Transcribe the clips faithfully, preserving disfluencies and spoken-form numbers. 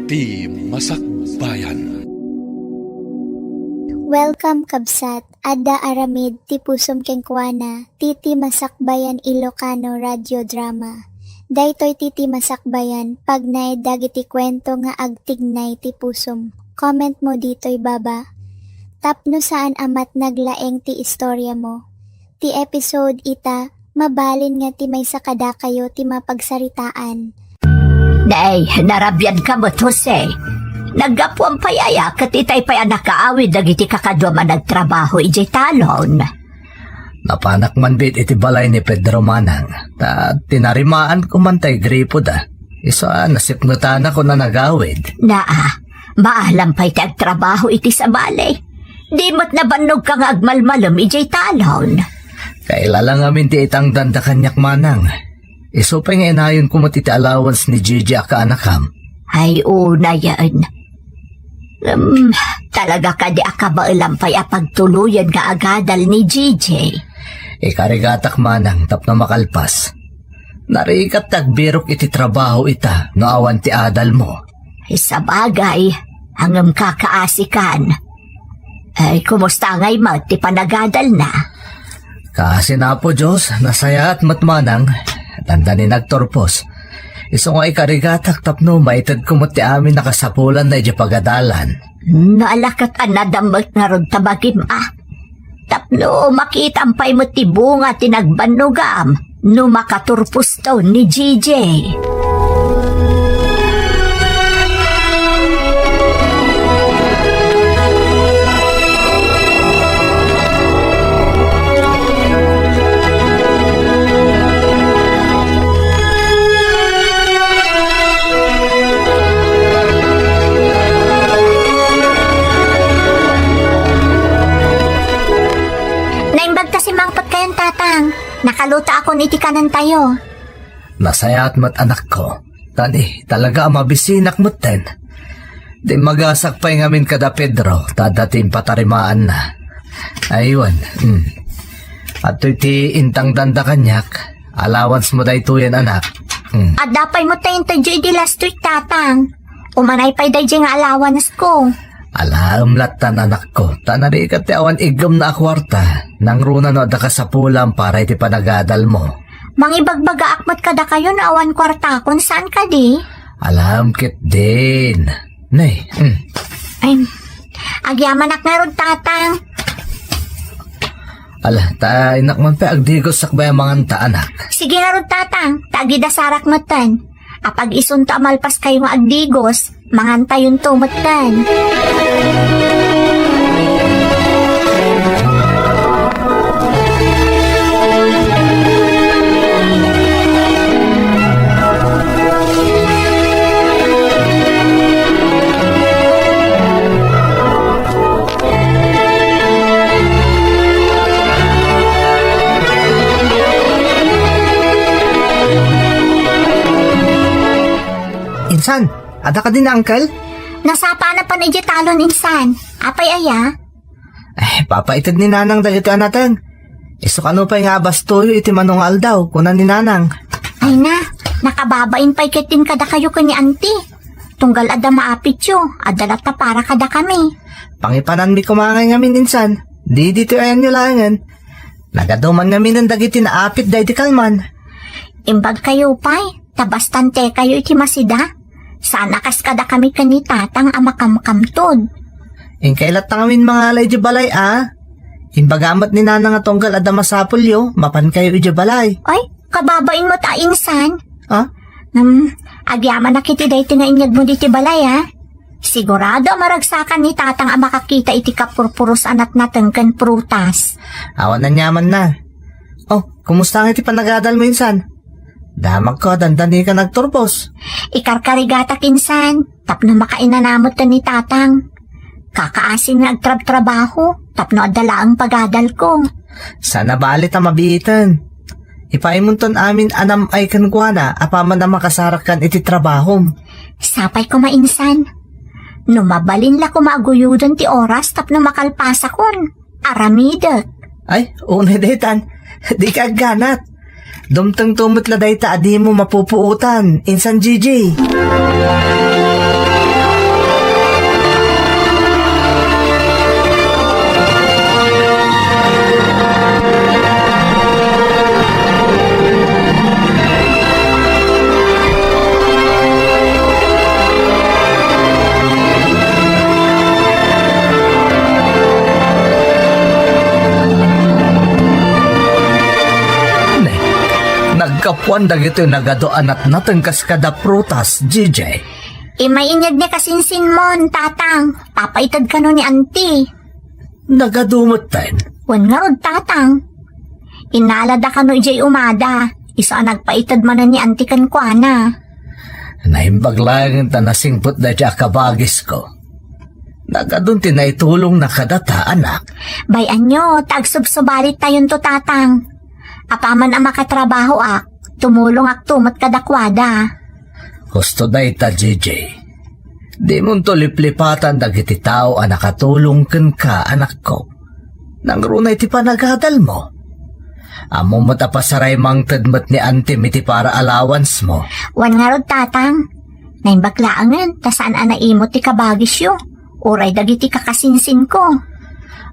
Ti Masakbayan. Welcome, kabsat. Adda aramid ti pusom kenkuana, ti Ti Masakbayan Ilocano Radio Drama. Daytoy ti Ti Masakbayan, pagnaed dagiti kuento nga agtignay ti pusom. Comment mo ditoy baba. Tapno saan a met naglaeng ti istorya mo. Ti episode ita, mabalin nga ti maysa kadakayo ti mapagsaritaan. Nay, narabian ka met, Jose. Naggapuam pay aya ket itay pay a nakaawid dagiti kakaduam a nagtrabaho idiay talon? Napanak man met iti balay ni Pedro, manang, ta tinarimaanko man tay gripoda. Isu a nasipngetanakon a nagawid. Naa, maalam pay ti agtrabaho iti sabali. Di met nabannogka nga agmalmalem idiay talon. Kaila la ngamin ti itangdanda kaniak, manang. Isu pay nga inayonko met iti allowance ni Gigi a kaanakam. Ay, unayen. Em, talaga kadi a kabaelam pay a pagtuloyen nga agadal ni Gigi? Ikarigatak, manang, tapno makalpas. Narigat ti agbirok iti trabaho ita no awan ti adalmo. Sabagay, ngem kakaasikan. Ay, kumusta ngay met ti panagadalna? Kaasi na, Apo Dios, nasayaat met, manang. Dandani nagturpos. Isu nga ikarigatak tapno maitedko met ti amin a kasapulanna idiay pagadalan. No, ala ket a nadammet ngarud ta bagim a. Tapno makitam pay met ti bunga ti nagbannogam no makaturposto ni Gigi. Naimbag ta simmangpet kayon, Tatang. Nakaluto akon iti kanentayo. Nasayaat met, anakko. Tani, talaga a mabisinak metten. Di magasak pay ngamin kada Pedro, ta adda ti impatarimaanna. Aywan, mm. Adtoy ti intangdanda kaniak. Allowance mo daytoyen, anak. Mm. Adda pay met ta intedyo idi last week, Tatang. Umanay pay daydiay nga allowance ko. Alaem lattan, anakko, ta narigat ti awan iggemna a kuarta, nangruna no adda kasapulam para iti panagadalmo. Mangibagbagaak met kadakayo no awan kuartakon, saan kadi? Alaem ketdin. Nay, mm. Ay, agyamanak ngarud, Tatang. Ala, ta innak man pay agdigos sakbay a manganta, anak. Sige ngarud, Tatang, ta agidasarak metten. Apag-isunto a malpaskayo nga agdigos, mangantayonto metten. Insan, adda kadi ni Uncle? Nasapana pan idiay talon, insan. Apay aya? Eh, papaited ni Nanang dagiti anateng. Isu kano pay nga abastoyo iti mano nga aldaw, kuna ni Nanang. Ay na, nakababain pay ketdin kadakayo ken ni Auntie. Tunggal adda maapityo, adda latta para kadakami. Pangipananmi koma ngay ngamin, insan. Di ditoy ayanyo laengen. Nagaduman ngaminen dagiti naapit daydi kalman. Imbagkayo pay, ta bastantekayo iti masida. Saan a kas kadakami ken ni Tatang a makamkamtod. Inkay latta ngamin mangala idiay balay a. Imbaga met ni Nana nga tunggal adda masapulyo, mapankayo idiay balay. Ay, kababain met a, insan. Ha? Hmm, agyamanak iti daytoy nga inyegmo ditoy balay a. Sigurado a maragsakan ni Tatang a makakita iti kapurpuros a natnateng ken prutas. Awan aniamanna. Oh, kumusta nga iti panagadalmo, insan? Damagko a dandani ka nagturpos. Ikarkarigatak, insan, tapno makainanamot ken ni Tatang. Kakaasin nga agtrabtrabaho, tapno adda laeng pagadalko. Saan a bale ta mabiiten. Ipaimonton amin a nam-ay kenkuana apaman a makasarakkan iti trabahom. Sapay koma, insan. No mabalin la koma a guyoden ti oras tapno makalpasakon, aramidek. Ay, unay daytan. Di ka agganat. Dumtengto met la dayta a dimo mapupuotan, insan Gigi. Wen dagitoy nagadu a natnateng kas kada prutas, J J. Immay inyeg ni kasinsinmon, Tatang. Papaited kano ni Auntie. Nagadu metten. Wen ngarud, Tatang. Innalada kano idiay umada. Isu a nagpaited manen ni Auntie kenkuana. Naimbag laeng ta nasingpet daydiay a kabagisko. Nagadun ti naitulongna kadata, anak. Bay-anyo, ta agsubsubalittayonto, Tatang. Apaman a makatrabahoak, tumulongakto met kadakuada. Husto dayta, J J. Dimonto liplipatan dagiti tao a nakatulong kenka, anakko. Nangruna iti panagadalmo. Ammom met a pasaray mangted met ni Auntie iti para allowance mo. Wen ngarud, Tatang. Naimbag laengen, ta saan a naimut ti kabagisyo, uray dagiti kakasinsinko.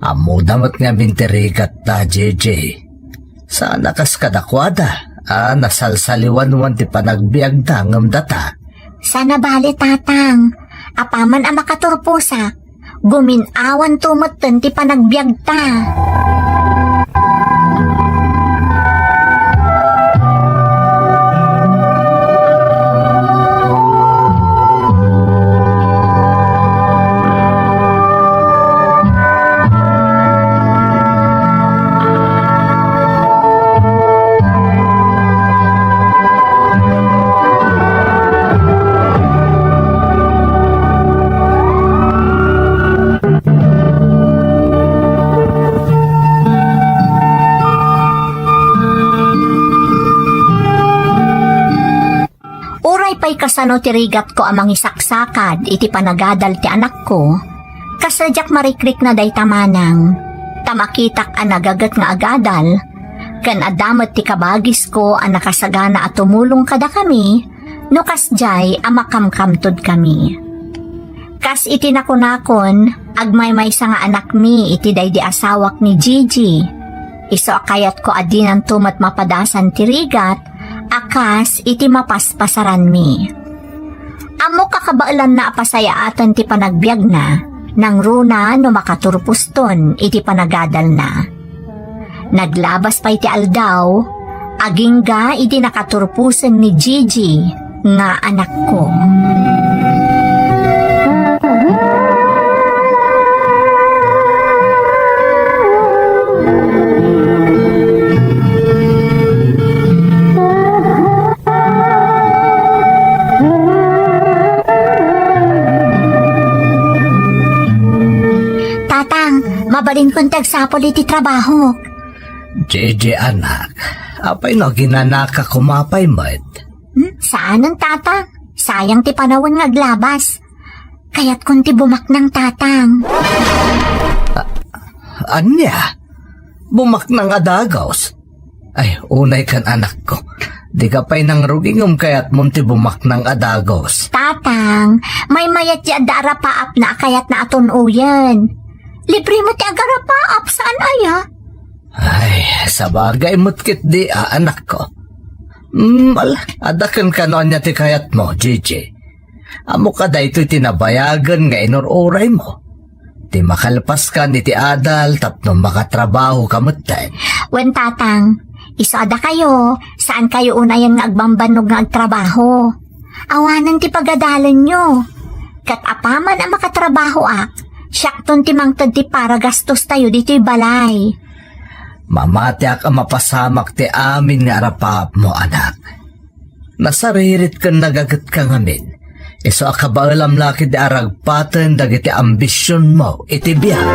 Ammoda met ngamin ti rigatta, J J. Saan a kas kadakuada, a nasalsaliwanwan ti panagbiagda ngem data. Saan a bale, Tatang. Apaman a makaturposak, gumin-awanto metten ti panagbiagta. Uray pay kasano ti rigatko a mangisaksakad iti panagadal ti anakko, kasla diak marikrikna dayta manang, ta makitak a nagaget nga agadal, ken adda met ti kabagisko a nakasagana a tumulong kadakami no kasdiay a makamkamtodkami. Kas iti nakunakon, agmaymaysa nga anakmi iti daydi asawak ni Gigi. Isu a kayatko a dinanto met mapadasan ti rigat a kas iti mapaspasaranmi. Ammok a kabaelanna a pasayaaten ti panagbiagna, nangruna no makaturposton iti panagadalna. Naglabas pay ti aldaw, agingga idi nakaturposen ni Gigi nga anakko. Tatang, mabalinkon ti agsapul iti trabahok. Gigi, anak, apay no aginanaka koma pay met? Hmm, saanen, Tatang. Sayang ti panawen nga aglabas. Kayatkon ti bumaknang, Tatang. Ania? Bumaknang a dagus? Ay, unay kan, anakko. Dika pay nangrugi ngem kayatmon ti bumaknang a dagus. Tatang, maymayat ti adda a rapaapna a kayatna a tun-oyen. Libre met ti agarapaap, saan aya? Ay, sabagay met ketdi a, anakko. Mm, ala, adda ken kano ania ti kayatmo, Gigi. Ammok a daytoy ti nabayagen nga inur-uraymo. Ti makalpaskan iti adal tapno makatrabahoka metten. Wen, Tatang, isu a dakayo, saankayo unayen nga agbambannog nga agtrabaho. Awanen ti pagadalenyo. Ket apaman a makatrabahoak, siakton ti mangted ti para gastostayo ditoy balay. Mamatiak a mapasamak ti amin nga arapaapmo, anak. Nasaririt ken nagagetka ngamin. Isu a kabaelam la ketdi a ragpaten dagiti ambisionmo iti biag.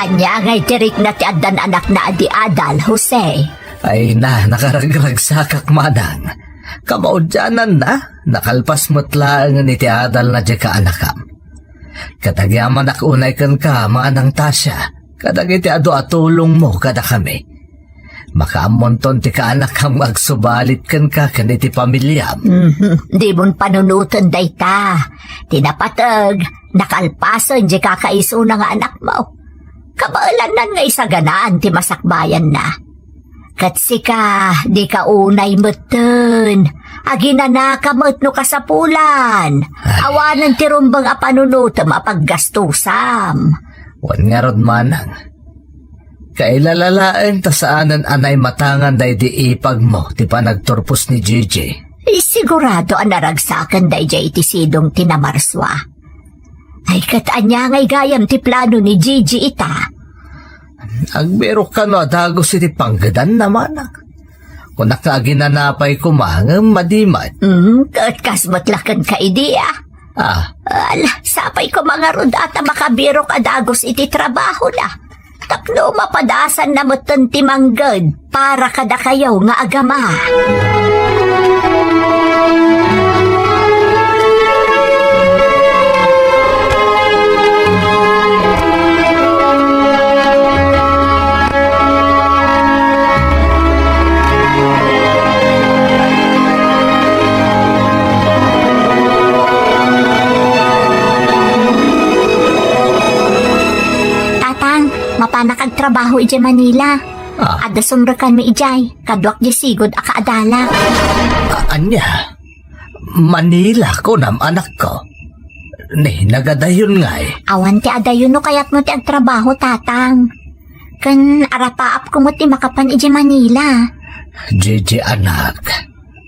Ania ngay ti rikna ti addan anakna a di adal, Jose? Ay na, nakaragragsakak, manang. Kamaudiananna, nakalpas met laengen iti adalna diay kaanakam. Ket agyamanak unay kenka, Manang Tasha, kadagiti adu a tulongmo kadakami. Makaammonton ti kaanakam nga agsubalit kenka ken iti pamiliam. Mhm. Dimon panunoten dayta. Ti napateg, nakalpasen diay kakaisuna nga anakmo. Kabaelannan nga isaganaan ti masakbayanna. Ket sika, dika unay metten. Aginanaka met no kasapulan. Ay. Awanen ti rumbeng a panunotem a paggastusam. Wen ngarud, manang. Kailala laeng ta saanen a naimatangan daydi ipagmo ti panagturpos ni Gigi. Sigurado a naragsaken daydiay iti sidong ti namarsua. Ay, ket ania ngay gayam ti plano ni Gigi ita? Agbirok kano a dagus iti panggedanna, manang. Kunak nga aginana pay koma, ngem madi met. Mm, ket kas met la kenka idi, a. Ah. Ala, sapay koma ngarud a ta makabirok a dagus iti trabahona. Tapno mapadasanna metten ti mangged para kadakayo nga agama. Tatang, mapanak agtrabaho idiay Manila. Ah. Adda sumrekanmi idiay, kaduak diay sigud a kaadalak. A-, ania? Manila, kunam, anakko? Ni, nagadayon ngay? Awan ti adayon no kayatmo ti agtrabaho, Tatang. Ken arapaapko met ti makapan idiay Manila. Gigi, anak,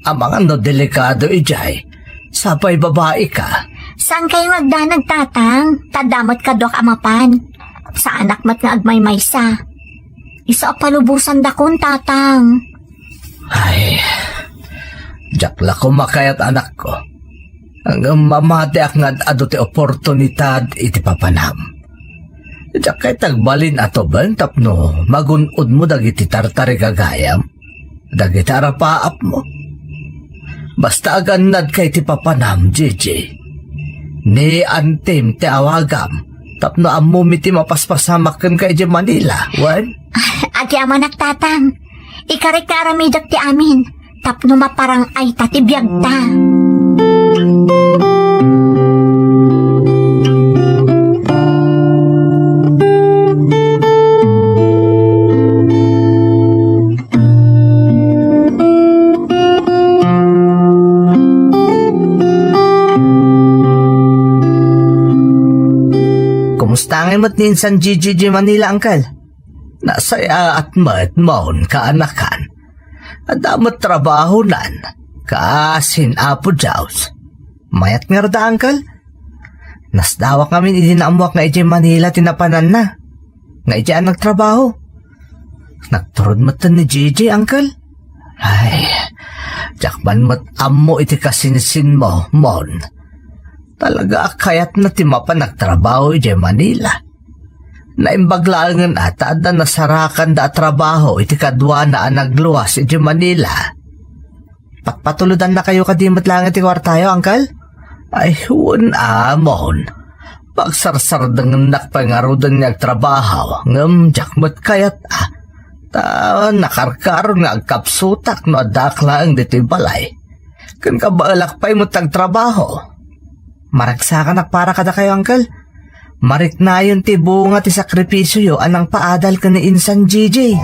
amangan no delikado idiay. Sapay babaika. Saan kayo nga agdanag, Tatang? Ta adda met kaduak a mapan. Saanak met nga agmaymaysa. Isu a palubosandakon, Tatang. Ay, diak la koma kayat, anakko. Ngem mamatiak nga ad-adu ti oportunidad iti papanam. Diak kayat agbalin a tuben tapno magun-odmo dagiti tartarigagayam, dagiti arapaapmo. Basta agannadka iti papanam, Gigi. Ni Antim ti awagam, tapno ammomi ti mapaspasamak kenka idiay Manila, wen? Agyamanak, Tatang. Ikarek nga aramidek ti amin, tapno maparang-ayta ti biagta. Kumusta ngay met ni insan Gigi idiay Manila, Uncle? Nasayaat met, Mon, kaanakan. Adda met trabahonan, kasin Apo Dios. Mayat ngarud, Uncle? Nasdawak ngamin idi naammoak nga idiay Manila ti napananna. Nga idiay a nagtrabaho. Nagturod metten ni Gigi, Uncle. Ay, diak man met ammo iti kasinsinmo, Mon. Talaga a kayatna ti mapan agtrabaho idiay Manila. Naimbag laengen a ta adda nasarakanda a trabaho iti kaduana a nagluas idiay Manila. Patpatulodannakayo kadi met laeng ti kuartayo, Uncle? Ay, wen a, Mon. Pagsarsarudengennak pay ngaruden nga agtrabaho, ngem diak met kayat a. Ta nakarkaro nga agkapsutak no addaak laeng ditoy balay. Ken kabaelak pay met agtrabaho. Maragsakanak para kadakayo, Uncle. Mariknayon ti bunga ti sakripisioyo a nangpaadal ken ni Insan Gigi.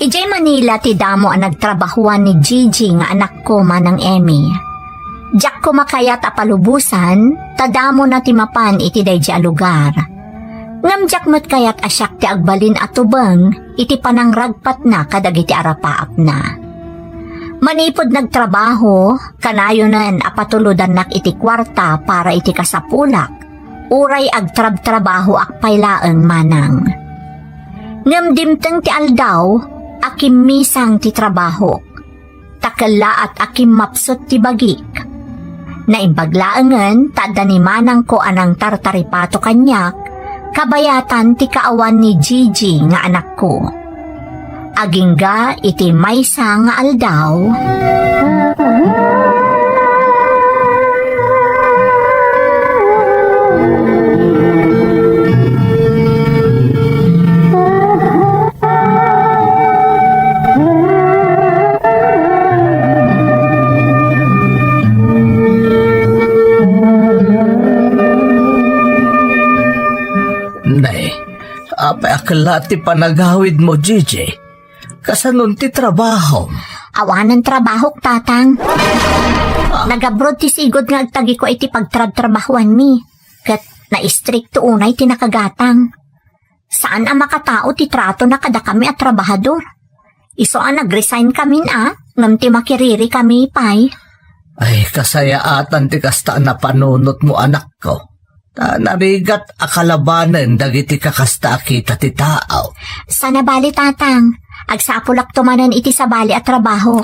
Idiay Manila ti damo a nagtrabahoan ni Gigi nga anakko, Manang Emmy. Diak koma kayat a palubosan, ta damona ti mapan iti daydi a lugar. Ngem diak met kayat a siak ti agbalin a tubeng iti panangragpatna kadagiti arapaapna. Manipud nagtrabaho, kanayonen a patulodannak iti kuarta para iti kasapulak, uray agtrabtrabahoak pay laeng, manang. Ngem dimteng ti aldaw a kimmisang ti trabahok, ta kellaat a kimmapsut ti bagik. Naimbag laengen ta adda ni manangko a nangtartaripato kaniak, kabayatan ti kaawan ni Gigi nga anakko. Agingga iti maysa nga aldaw. Nay, apay a kellaat ti panagawidmo, Gigi? Kasanon ti trabahom? Awanen trabahok, Tatang. Nagabroad ti sigud nga agtagiko iti pagtrabtrabahoanmi. Ket naistrikto unay ti nakagatang. Saan a makatao ti tratona kadakami a trabahador. Isu a nagresign kamin a, ngem ti makiririkami pay. Ay, kasayaatan ti kasta a napanunotmo, anakko. Ta narigat a kalabanen dagiti kakasta a kita ti tao. Saan a bali, Tatang. Agsapulakto manen iti sabali a trabaho.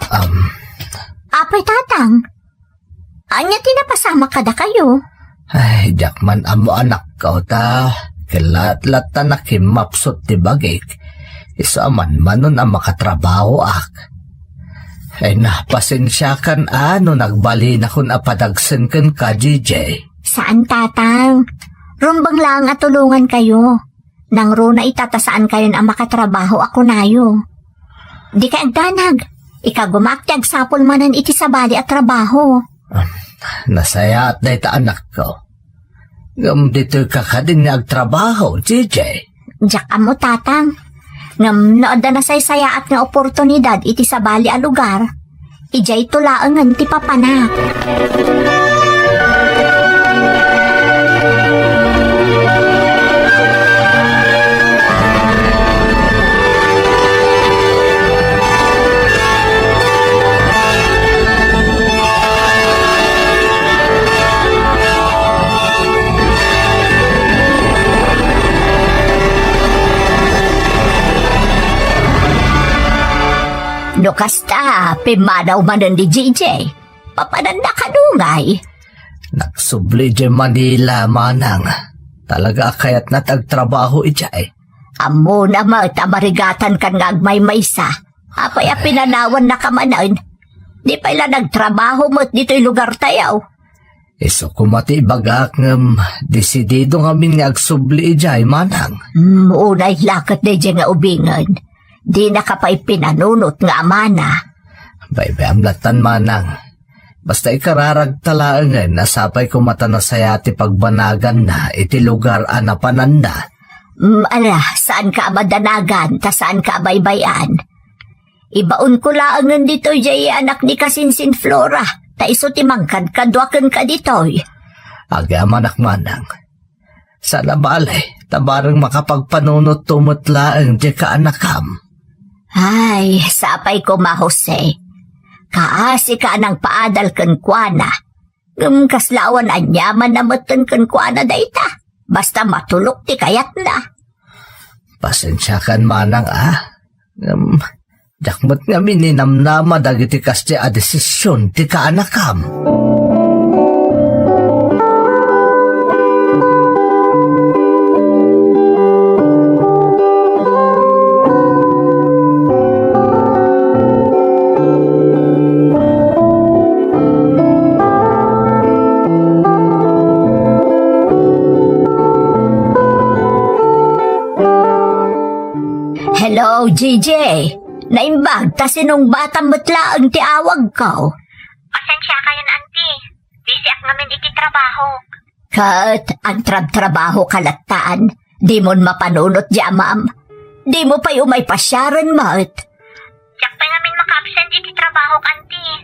Um. Apay, Tatang? Ania ti napasamak kadakayo? Ay, diak man ammo, anakko, ta kellaat latta a kimmapsut ti bagik. Isu a manmanon a makatrabahoak. Ay, na, pasensiakan a no nagbalinakon a padagsen kenka, Gigi. Saan, Tatang. Rumbeng laeng a tulongankayo. Nangruna ita ta saankayon a makatrabaho a kunayo. Dikay agdanag. Ikagumaak ti agsapul manen iti sabali a trabaho. Ah, nasayaat dayta, anakko. Ngem ditoyka kadin nga agtrabaho, Gigi? Diak ammo, Tatang. Ngem no adda nasaysayaat nga oportunidad iti sabali a lugar, idiayto laengen ti papanak. No kasta, pimmanaw manen ni J J. Papananna kano ngay? Nagsubli idiay Manila, manang. Talaga a kayatna ti agtrabaho idiay. Ammona met a marigatankan nga agmaymaysa. Apay a pinanawannaka manen? Di pay la nagtrabaho met ditoy lugartayo. Isu koma ti ibagak ngem desidido ngamin nga agsubli idiay, manang. Hmm, unay la ket daydiay nga ubingen. Dinaka pay pinanunot nga amana. Baybay-am lattan, manang. Basta ikararagta laengen a sapay koma ta nasayaat ti pagbanaganna iti lugar a napananna. Mm, ala, saanka a madanagan, ta saanka a baybay-an. Ibaonko laengen ditoy diay anak ni kasinsin Flora, ta isu ti mangkadkadua kenka ditoy. Agyamanak, manang. Saan a bale, ta bareng makapagpanunotto met laeng diay kaanakam. Ay, sapay koma, Jose. Kaasika a nangpaadal kenkuana. Ngem kasla awan aniamanna metten kenkuana dayta. Basta matulok ti kayatna. Pasensiakan, manang, a. Ngem, diak met ngamin ninamnama dagiti kasdiay a desisyon ti kaanakam. Hello, J J. Naimbag ta sinungbatam met laeng ti awagko. Pasensiakayon, Auntie. Busyak ngamin iti trabaho. Ket agtrabtrabahoka lattan, dimon mapanunot diay amam. Dimo pay umay pasiaren met. Diak pay ngamin maka-absent iti trabahok, Auntie.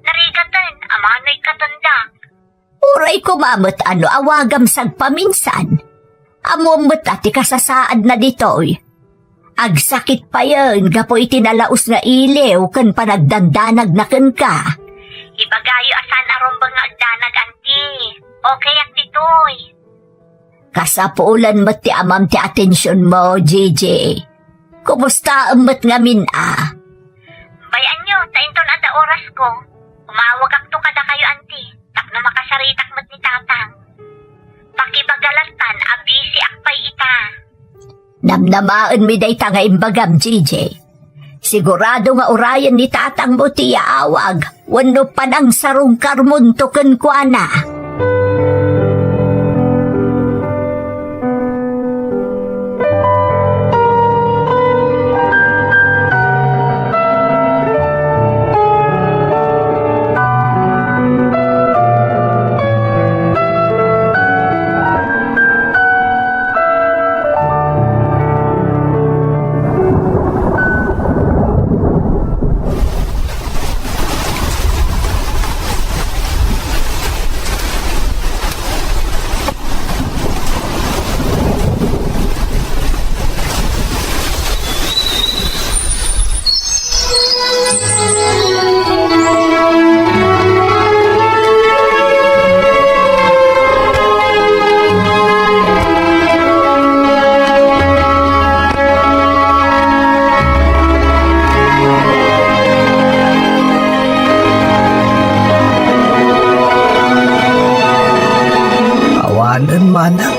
Narigaten, amanoy katendak. Uray koma met a no awagam sagpaminsan. Ammom met a ti kasasaadna ditoy. Agsakit payen gapu iti nalaus nga iliw ken panagdandanagna kenka. Ibagayo a saan a rumbeng nga agdanag, Auntie. Okayak ditoy. Sapulan met ti amam ti atensionmo, Gigi. Kumustaem met ngamin a? Bay-anyo, ta inton adda orasko, umawagakto kadakayo, anti, tapno makasaritak met ni Tatang. Pakibagalatta a bisiak pay ita. Namnamaenmi dayta nga imbagam, Gigi. Sigurado nga urayen ni tatangmo ti yaawag wenno panangsarungkarmonto kenkuana. Awanen, manang,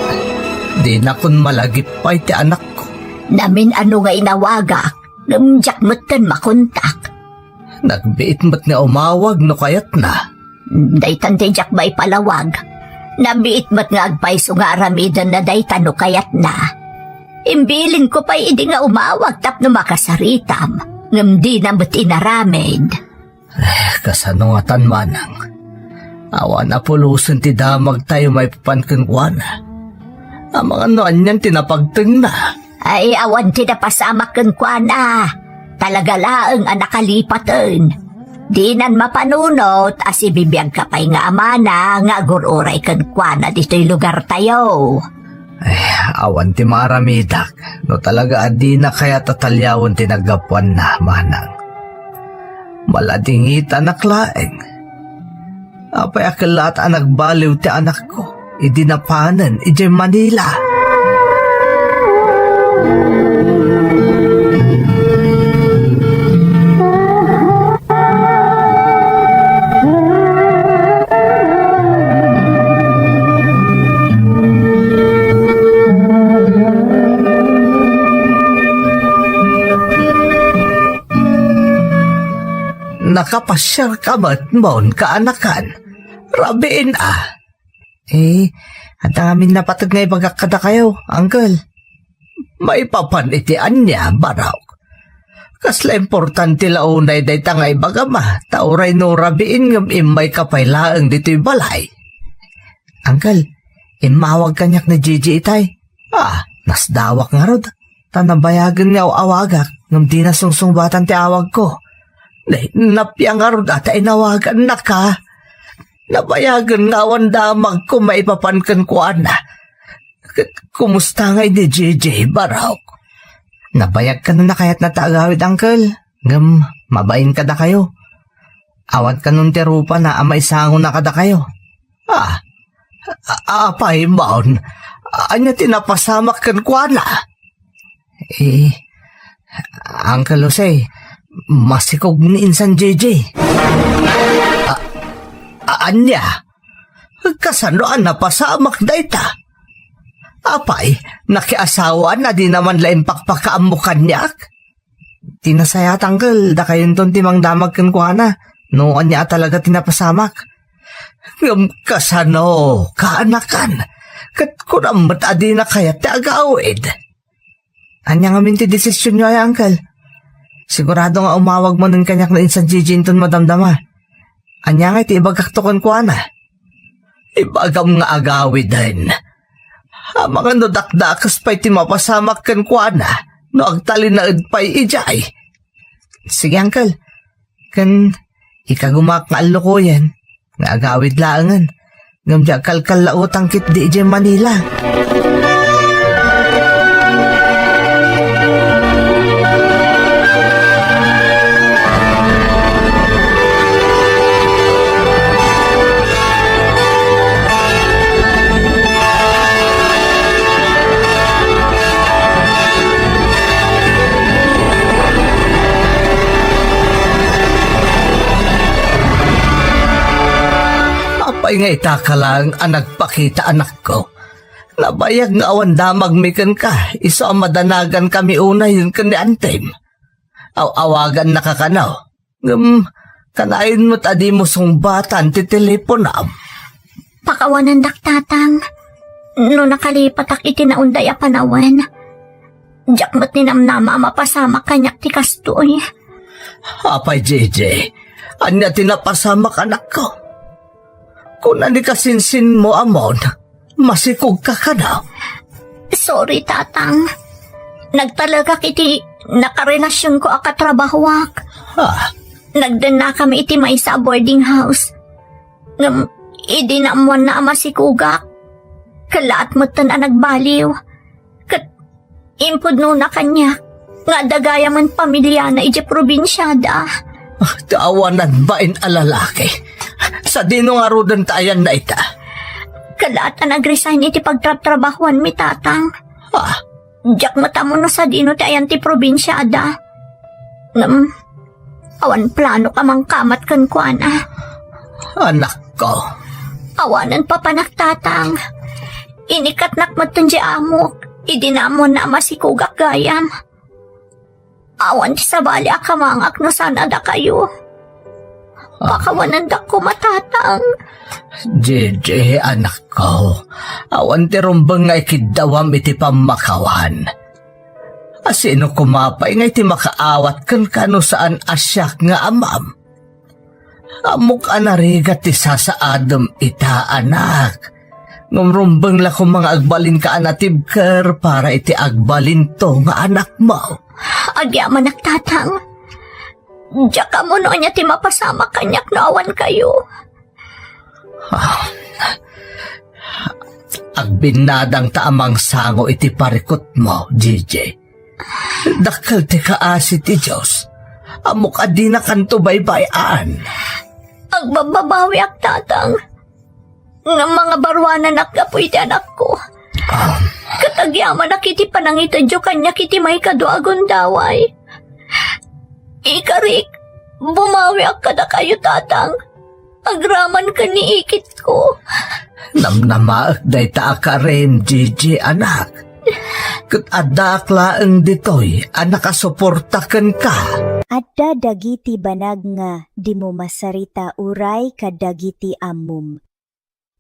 dinakon malagip pay ti anakko. Namin-ano nga inawagak, ngem diak metten makontak. Nagbiit met nga umawag no kayatna. Daytan ti diak maipalawag. Nabiit met nga agpayso nga aramidenna dayta no kayatna. Imbilinko pay idi nga umawag tapno makasaritam, ngem dina met inaramid. Eh, kasano ngatan, manang? Awan a pulosen ti damagtayo maipapan kenkuana. Amangan no anian ti napagtengna. Ay, awan ti napasamak kenkuana. Talaga laeng a nakalipaten. Dinan mapanunot a sibibiagka pay nga amana nga agur-uray kenkuana ditoy lugartayo. Eh, awan ti maaramidak no talaga a dina kayat a taliawen ti naggapuanna, manang. Maladingitanak laeng. Apay a kellaat a nagbaliw ti anakko idi napanen idiay Manila? Nakapasiarka met, Mon, kaanakan. Rabiin a. Eh, adda ngamin napateg nga ibagak kadakayo, uncle. Maipapan iti ania, Barok? Kasla importante la unay dayta nga ibagam a, ta uray no rabiin ngem immayka pay laeng ditoy balay. Uncle, immawag kaniak ni Gigi itay. Ah, nasdawak ngarud. Ta nabayagen nga aw-awagak, ngem dina sungsungbatan ti awagko. Nay, napia ngarud a ta inawagannaka. Nabayagen nga awan damagko maipapan kenkuana. Ket kumusta ngay ni Gigi, Barok? Nabayag kano a kayatna ta agawid, uncle. Ngem mabain kadakayo. Awan kanon ti rupana a maisangona kadakayo. Ah, a-, apay, Mon? Ania ti napasamak kenkuana? Eh, Uncle Jose, masikog ni insan Gigi. A-, a-, ania? Kasano a napasamak dayta? Apay, nakiasawaan a dina man la impakpakaammo kaniak? Ti nasayaat, uncle, dakayonton ti mangdamag kenkuana no ania a talaga ti napasamak. Ngem kasano, kaanakan? Ket kunam met a dina kayat ti agawid. Ania ngamin ti desisionyo aya, uncle? Sigurado nga umawag manen kaniak ni insan Gigi inton madamdama. Ania ngay ti ibagakto kenkuana? Ibagam nga agawiden. Amangan no dakdakes pay ti mapasamak kenkuana no agtalinaed pay idiay. Sige, uncle. Ken ikagumak nga allukoyen nga agawid laengen ngem di agkalkallautang ketdi idiay Manila. Nga itaka laeng a nagpakita, anakko. Nabayag nga awan damagmi kenka, isu a madanagankami unayen ken ni antim. Aw-awagannaka kano. Ngem, kanayon met a dimo sungbatan ti teleponam. Pakawanandak, Tatang. No nakalipatak iti naunday a panawen, diak met ninamnama a mapasamak kaniak ti kastoy. Apay, Gigi, ania ti napasamak, anakko? Kuna ni kasinsinmo, Amon, masikogka kano? Sorry, Tatang. Nagtalekak iti nakarelasionko a katrabahoak. Ah. Nagdennakami iti maysa a boarding house. Ngem, idi naammoanna a masikogak, kellaat metten a nagbaliw. Ket impudnona kaniak nga adda gayamen pamiliana idiay probinsiada. Ah, ti awanan bain a lalaki. Sadino ngaruden ti ayanna ita? Kellaat a nag-resign iti pagtrabtrabahuanmi, Tatang. Ah. Diak met ammo no sadino ti ayan ti probinsiada. Ngem, awan planok a mangkamat kenkuana. Anakko. Awanen papanak, Tatang. Inikatnak metten ti amok idi naammoanna a masikogak gayam. Awan ti sabali a kamangak no saan a dakayo. Ah. Pakawanandak koma, Tatang. Gigi, anakko, awan ti rumbeng nga ikiddawam iti pammakawan. A sino koma pay nga iti makaawat kenka no saan a siak nga amam? Ammok a narigat ti sasaadem ita, anak. Ngem rumbeng la koma nga agbalinka a natibker para iti agbalinto nga anakmo. Agyamanak, Tatang. Diak ammo no ania ti mapasamak kaniak no awan kayo. Ah, agbinnadangta a mangsango iti parikutmo, Gigi. Dakkel ti kaasi ti Dios. Ammok a dinakanto baybay-an. Agbabbabawiak, Tatang. Ngem mangabaruananak gapu iti anakko. Ah. Ket agyamanak iti panangitedyo kaniak iti maikadua a gundaway. Ikarik, bumawiak kadakayo, Tatang. Agraman ken ni ikitko. Namnamaek dayta a karim, Gigi, anak. Ket addaak laeng ditoy a nakasuporta kenka. Adda dagiti banag nga dimo masarita uray kadagiti ammom.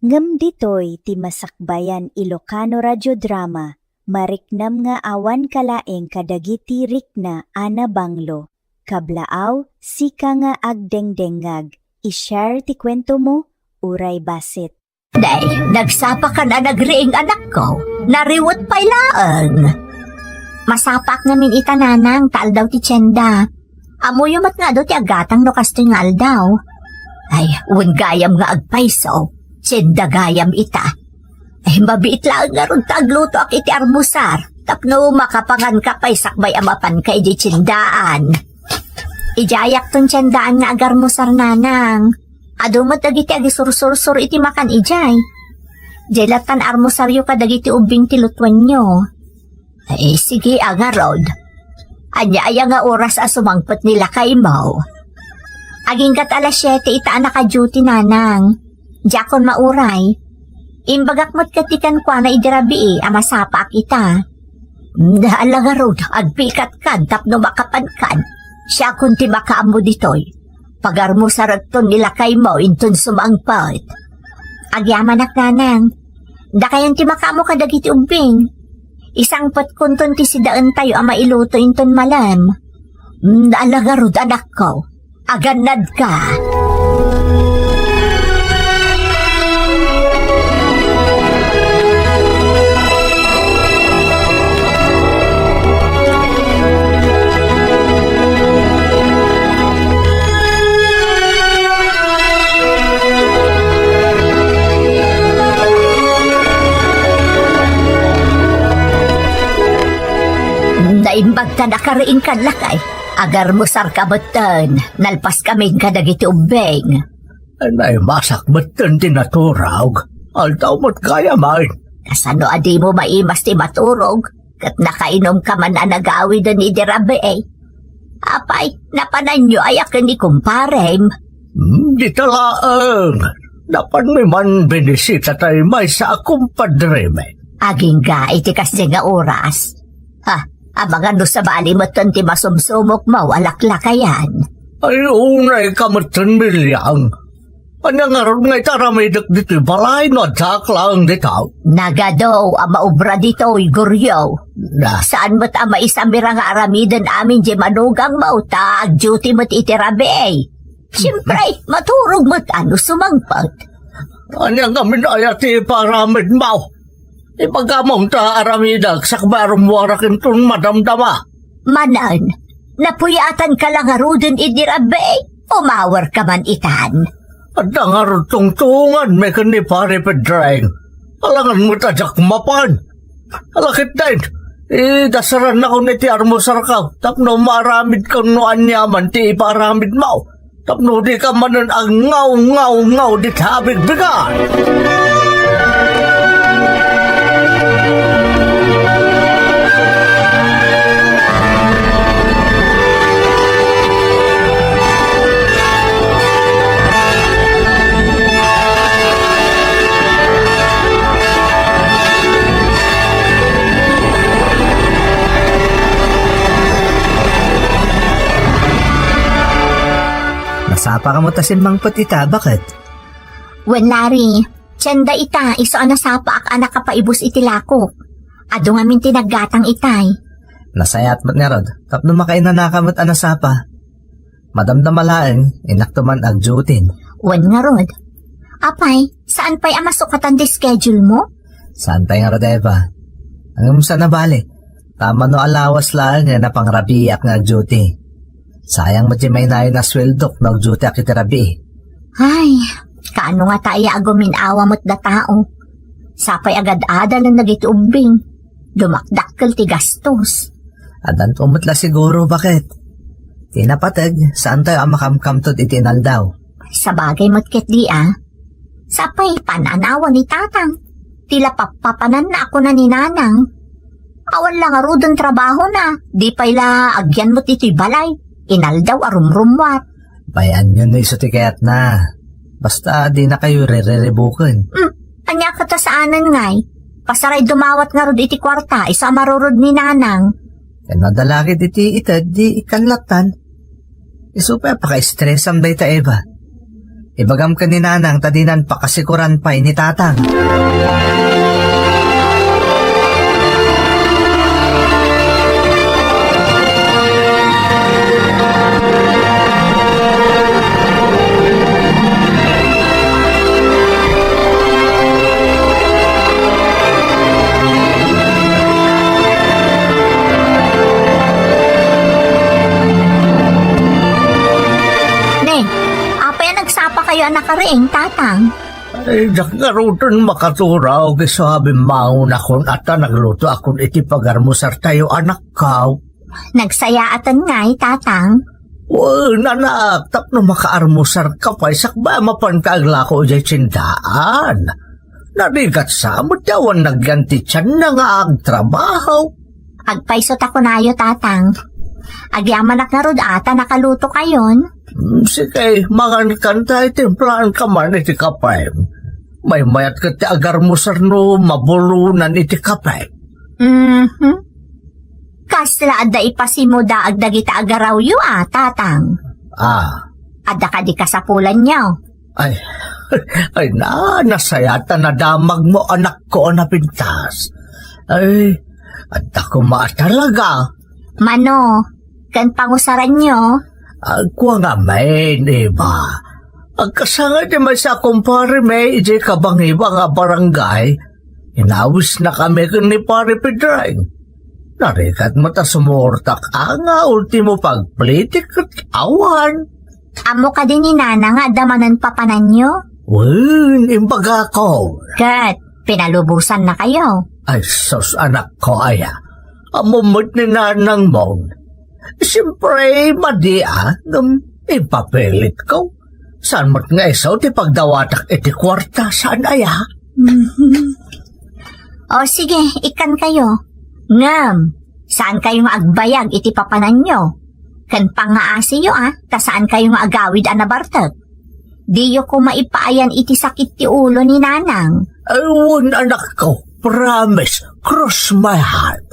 Ngem ditoy ti Masakbayan Ilocano Radio Drama, mariknam nga awan kalaeng kadagiti rikna a nabanglo. Kablaaw, sika nga agdengdengngag, i-share ti kuentomo, uray bassit. Day, nagsapakan a nagriing, anakko. Nariwet pay laeng. Masapaak ngamin ita, nanang, ta aldaw ti tienda. Ammoyo met nga adu ti agatang no kastoy nga aldaw. Ay, wen gayam nga agpayso, tienda gayam ita. Ay, mabiit laeng ngarud ta aglutoak iti armusar tapno makapanganka pay sakbay a mapanka idiay tiendaan. Idiayakton tiendaan nga agarmusar, nanang. Adu met dagiti agisursursur iti makan idiay. Diay lattan armusaryo kadagiti ubbing ti lutuenyo. Ay, sige a ngarud. Ania aya nga oras a sumangpet ni lakaymo? Agingga't alas siete ita a naka-duty, nanang. Diakon mauray. Imbagak met ketdi kenkuana idi rabii a masapaak ita. Ala ngarud, agpikatkan tapno makapankan. Siakon ti makaammo ditoy. Pagarmusarekton ni lakaymo inton sumangpet. Agyamanak, nanang. Dakayon ti makaammo kadagiti ubbing. Isangpetkonton ti sidaentayo a mailuto inton malem. Ala ngarud, anakko. Agannadka. Naimbag ta nakariingkan, lakay. Agarmusarka metten. Nalpaskamin kadagiti ubbing. Naimasak metten ti naturog. Aldaw met gayam. Kasano a dimo maimas ti maturog? Ket nakainumka man a nagawiden idi rabii. Apay, napananyo aya ken ni kumparem? Hmm, dita laeng. Napanmi man binisita tay maysa a kumpadremi. Agingga iti kasdi nga oras. Ha, amangan no sabali metten ti masumsumokmo a laklakayan. Ay, unay ka metten, Milyang. Ania ngarud nga iti aramidek ditoy balay no addaak laeng dita? Nagadu a maubra ditoy, Goryo. Na. Saan met a maisamira nga aramiden amin di manugangmo ta agduty met iti rabii. Siyempre, maturog met a no sumangpet. Ania ngamin aya ti iparamidmo? Ibagam ta aramidek sakbay a rummuarak inton madamdama. Manen, napuyatanka la ngaruden idi rabii? Umawarka man itan. Adda ngarud tungtunganmi ken ni Pare Pedreng. Alangan met a diak mapan. Ala ketdin, idasarannakon iti armusarko tapno maaramidkon no aniaman ti ipaaramidmo. Tapno dika manen agngawngawngaw dita bigbigan. Nasapaka met a simmangpet ita, baket? Wen, Larry, tienda ita, isu a nasapaak a nakapaibus iti lakok. Adu ngamin ti naggatang itay. Nasayaat met ngarud, tapno makainanaka met a nasapa. Madamdama laeng, innakto man agduty. Wen ngarud. Apay, saan pay a masukatan ti schedule mo? Saan pay ngarud, Eva? Ngem saan a bale. Ta mano a lawas laeng nga napangrabiiak nga agduty. Sayang met ti mainayon a sueldok no agdutyak iti rabii. Ay, kaano ngata aya a gumin-awa met datao? Sapay agad-adalen dagiti ubbing. Dumakdakkel ti gastos. Addanto met la siguro, baket? Ti napateg, saantayo a makamkamtod iti inaldaw. Sabagay met ketdi a. Sapay, pan-anawa ni Tatang. Ti la pappapananna a kuna ni Nanang. Awan la ngaruden trabahona. Di pay la agyan met iti balay. Inaldaw a rumrummuar. Bay-anyo no isu ti kayatna. Basta dinakayo rereribuken. Hmm, ania ket a saanen ngay? Pasaray dumawat ngarud iti kuarta, isu a marurod ni Nanang. Ken no adda la ket iti ited, di ikkan lattan. Isu pay a pakaestresam dayta, Eva. Ibagam ken ni Nanang ta dinan pakasikuran pay ni Tatang. Ne, apay a nagsapakayo a nakariing, Tatang? Ay, diak ngaruden makaturaw, isu a bimmangonakon a ta naglutoakon iti pagarmusartayo, anakko. Nagsayaaten ngay, Tatang? Wen, anak, tapno makaarmusarka pay sakbay a mapanka aglako idiay tiendaan. Narigat sa met ti awan nagyan ti tianna nga agtrabaho. Agpayso ta kunayo, Tatang. Agyamanak ngarud a ta nakalutokayon. Hmm, sige, mangankan ta, timplaanka man iti kape. Maymayat ket ti agarmusar no mabulonan iti kape. Mhm. Kasla adda ipasimudaag dagita agarawyo a, Tatang? Ah. Adda kadi kasapulanyo? Ay, ay na, nasayaat a nadamagmo, anakko a napintas. Ay, adda koma a talaga. Mano, ken pangusaranyo? Agkua ngamin, Eva. Agkasangay ti maysa a kumparemi idiay kabangiba nga barangay. Inawisnakami ken ni Pare Pedreng. Narigat met a sumurtak a nga ultimo pagplitik ket awan. Ammo kadi ni Nana nga adda manen papananyo? Wen, imbagakon. Ket pinalubosannakayo? Ay sus, anakko aya. Ammo met ni Nanangmon. Siempre, madi a, ngem ipapilitko. Saan met nga isu ti pagdawatak iti kuarta, saan aya? Mhm. O sige, ikkankayo. Ngem, saankayo nga agbayag iti papananyo. Ken pangngaasiyo a, ta saankayo nga agawid a nabartek. Diyo koma ipaayan iti sakit ti ulo ni Nanang. Ay, wen, anakko. Promise. Cross my heart.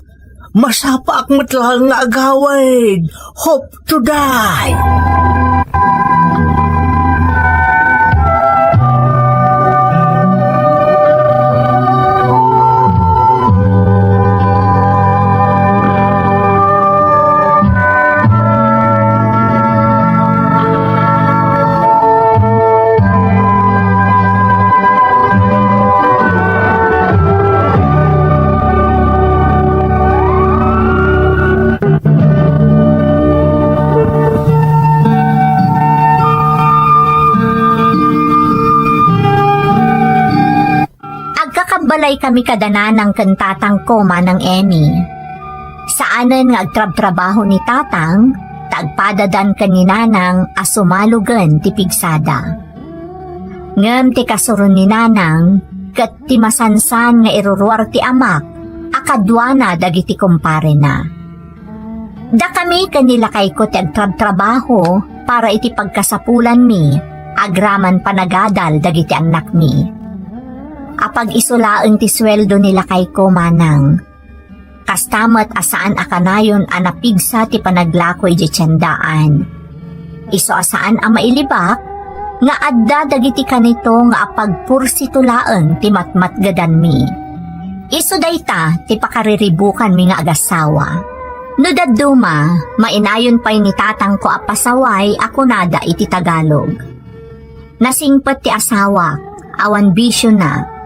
Masapaak met laeng nga agawid. Hope to die. Agkakabbalay kami kada nanang ken tatangko, Manang Emmy. Saanen nga agtrabtrabaho ni tatang, ta agpadadan ken ni nanang a sumalogen ti pigsada. Ngem ti kasuron ni nanang ket ti masansan nga iruruar ti amak a kaduana dagiti kumparena. Dakami ken ni lakayko ti agtrabtrabaho para iti pagkasapulanmi agraman panagadal dagiti annakmi. Apag-iso laeng ti sueldo ni lakayko, Manang. Kasta met a saan a kanayon a napigsa ti panaglako idiay tiendaan. Isu a saan a mailibak nga adda dagiti kanito nga apagpursito laeng ti matmatgedanmi. Isu dayta ti pakariribukanmi nga agassawa. No dadduma, mainayon pay ni tatangko a pasaway a kunada iti Tagalog. Nasingpet ti asawak, awan bisiona.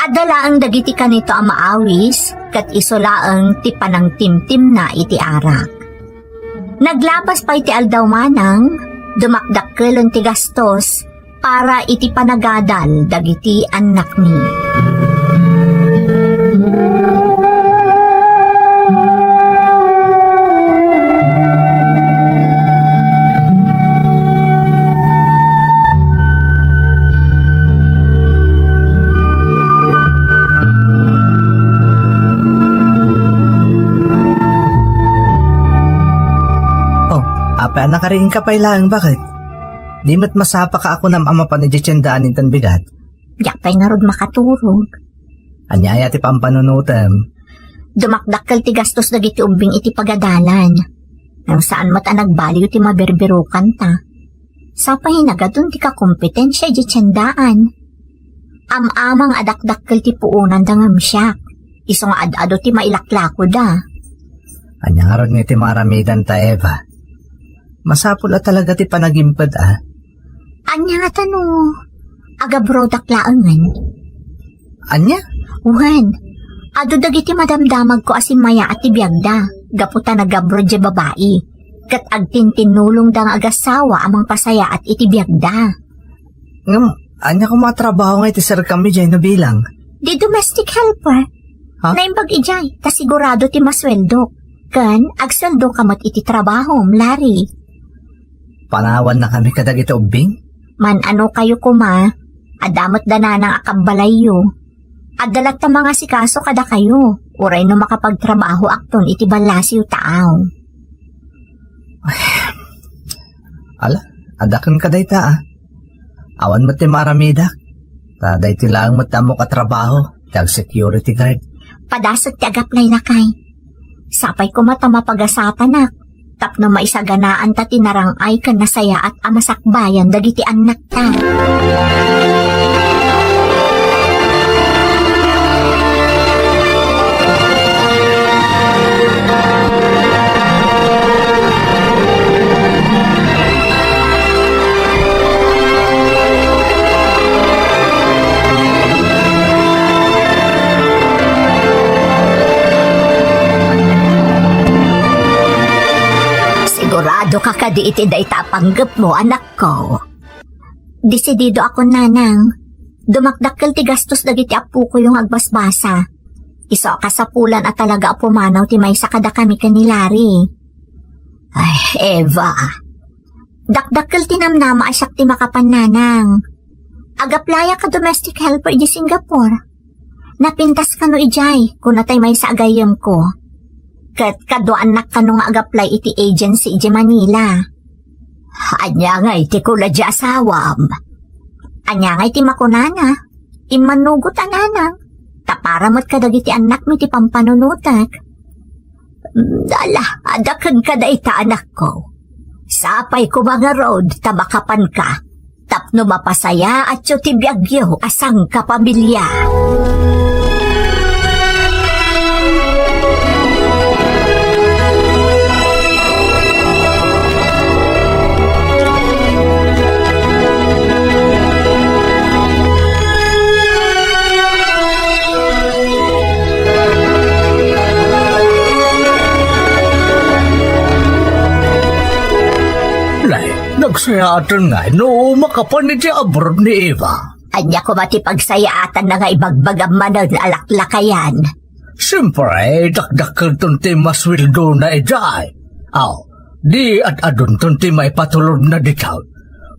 Adda laeng dagiti kanito a maawis, ket isu laeng ti panangtimtimna iti arak. Naglapas pay ti aldaw, Manang, dumakdakkelen ti gastos para iti panagadal dagiti annakmi. Oh, apay a nakariingka pay laeng, baket? Di met masapaka a kunam a mapan idiay tiendaan inton bigat? Diak pay ngarud makaturog. Ania aya ti pampanunotem? Dumakdakkel ti gastos dagiti ubbing iti pagadalan. Ngem saan met a nagbaliw ti mabirbirokanta. Sapay nagadun ti kakompetensia idiay tiendaan. Am-amang a dakdakkel ti puonanda ngem siak. Isu nga ad-adu ti mailaklakoda. Ania ngarud nga iti maaramidanta, Eva? Masapul a talaga ti panagimped, a. Ania ngata no agabrodak laengen? Ania? Wen, adu dagiti madamdamagko a simmayaat ti biagda, gapu ta nagabro diay babai, ket agtintinnulongda nga agassawa a mangpasayaat iti biagda. Ngem, ania koma a trabaho nga iti serkam idiay no bilang? Di domestic helper. Ha? Naimbag idiay, ta sigurado ti masueldok. Ken, agsueldoka met iti trabahom, Larry. Panawannakami kadagiti ubbing? Man-anokayo koma, adda met da nanang a kabbalayyo. Adda latta mangasikaso kadakayo, uray no makapagtrabahoakton iti ballasiw ta aw. Ala, adda kenka dayta, a. Awan met ti maaramidak. Ta daytoy laeng met ti ammok a trabaho, ti ag-security guard. Padasek ti agaplay, lakay. Sapay koma ta mapagasapanak tapno maisaganaanta ti narang-ay ken nasayaat a masakbayan dagiti annakta. Siguradoka kadi iti dayta a panggepmo, anakko? Desididoakon, nanang. Dumakdakkel ti gastos dagiti appokoyo nga agbasbasa. Isu a kasapulan a talaga a pumanaw ti maysa kadakami ken ni Larry. Ay, Eva. Dakdakkel ti namnama a siak ti makapan, nanang. Agaplayak a domestic helper idiay Singapore. Napintas kano idiay, kuna tay maysa a gayyemko. Ket kaduaannak kano nga agaplay iti agency idiay Manila. Ania ngay ti kuna diay asawam? Ania ngay ti makunana? Immanugot a nanang, ta para met kadagiti annakmi ti pampanunotek. Ala, adda kenka dayta, anakko. Sapay koma ngarud ta makapanka tapno mapasayaatyo ti biagyo a sangkapamilya. Nay, nagsayaaten ngay no makapan iti abroad ni Eva. Ania koma ti pagsayaatanna nga ibagbagam manen a laklakayan? Siempre, dakdakkelton ti masueldona idiay. Aw, di ad-adunton ti maipatulodna ditoy.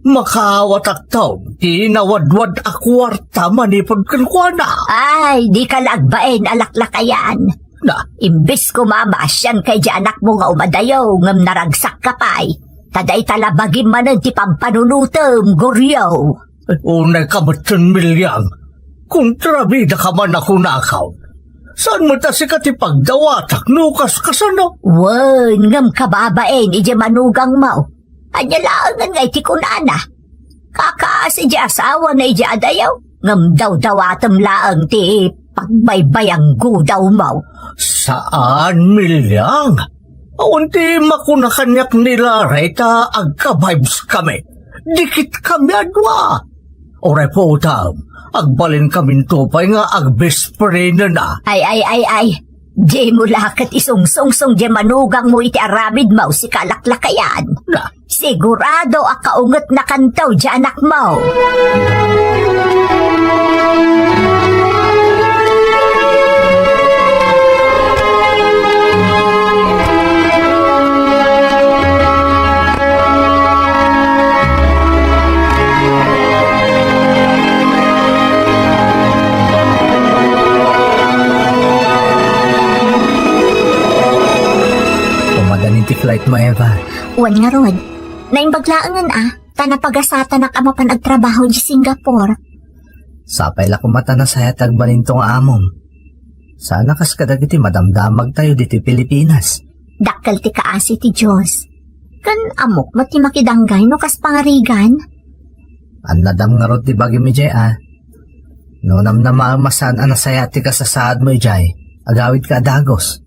Makaawatakton ti nawadwad a kuarta manipud kenkuana. Ay, dika la agbain a laklakayan. Na. Imbes koma maasianka idiay anakmo nga umadayo ngem naragsakka pay, ta dayta la bagim manen ti pampanunotem, Goryo. Ay, unayka metten, Milyang. Kontrabidaka man a kunakon. Saan met a sika ti pagdawatak no kas-, kasano? Wen, ngem kababain idiay manugangmo. Ania laengen ngay ti kunana? Kakaasi diay asawana idiay adayo, ngem dawdawatem laeng ti pagbaybayanggodawmo. Saan, Milyang. Awan ti makuna kaniak ni Laray ta agka-vibes kami. Dikit kami a dua. Uray putam, agbalin kaminto pay nga agbest friend na. Ay, ay, ay, ay. Dimo la ket isungsungsong diay manugangmo iti aramidmo, sika a laklakayan. Na. Sigurado a kaungetnakanto diay anakmo. Umadanin ti flight mo, Eva. Wen ngarud, naimbag laengen a, ta napagasatanak a mapan agtrabaho di Singapore. Sapay la koma ta nasayaat ti agbalinto nga amom. Saan a kas kadagiti madamdamagtayo ditoy Pilipinas. Dakkel ti kaasi ti Dios. Ken ammok met ti makidanggay no kas pangarigan. Annadam ngarud ti bagim idiay a. No namnamaem a saan a nasayaat ti kasasaadmo idiay, agawidka a dagus.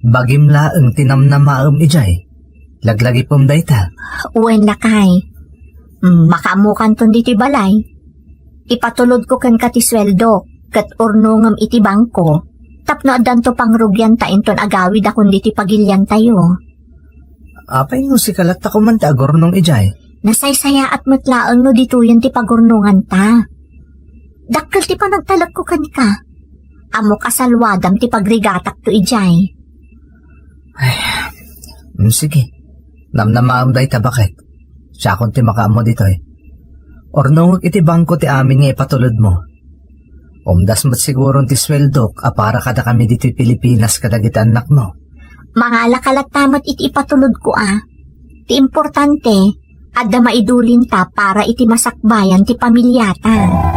Bagim laeng ti namnamaem idiay. Laglagipem dayta. Wen, lakay. Mm, makaammokanton ditoy balay. Ipatulodko kenka ti sueldok, ket urnongem iti bangko, tapno addanto pangrugian ta inton agawidakon ditoy pagiliantayo. Apay no sika latta koma ti agurnong idiay? Nasaysayaat met laeng no ditoyen ti pagurnonganta. Dakkel ti panagtalekko kenka. Ammok a salwadam ti pagrigatakto idiay. Ay, mm, sige. Namnamaem dayta, baket. Siakon ti makaammo ditoy. Urnongek iti bangko ti amin nga ipatulodmo. Umdas met siguron ti sueldok a para kadakami ditoy Pilipinas kadagiti annakmo. Mangalaka latta met iti ipatulodko a. Ti importante, adda maidulinta para iti masakbayan ti pamiliata.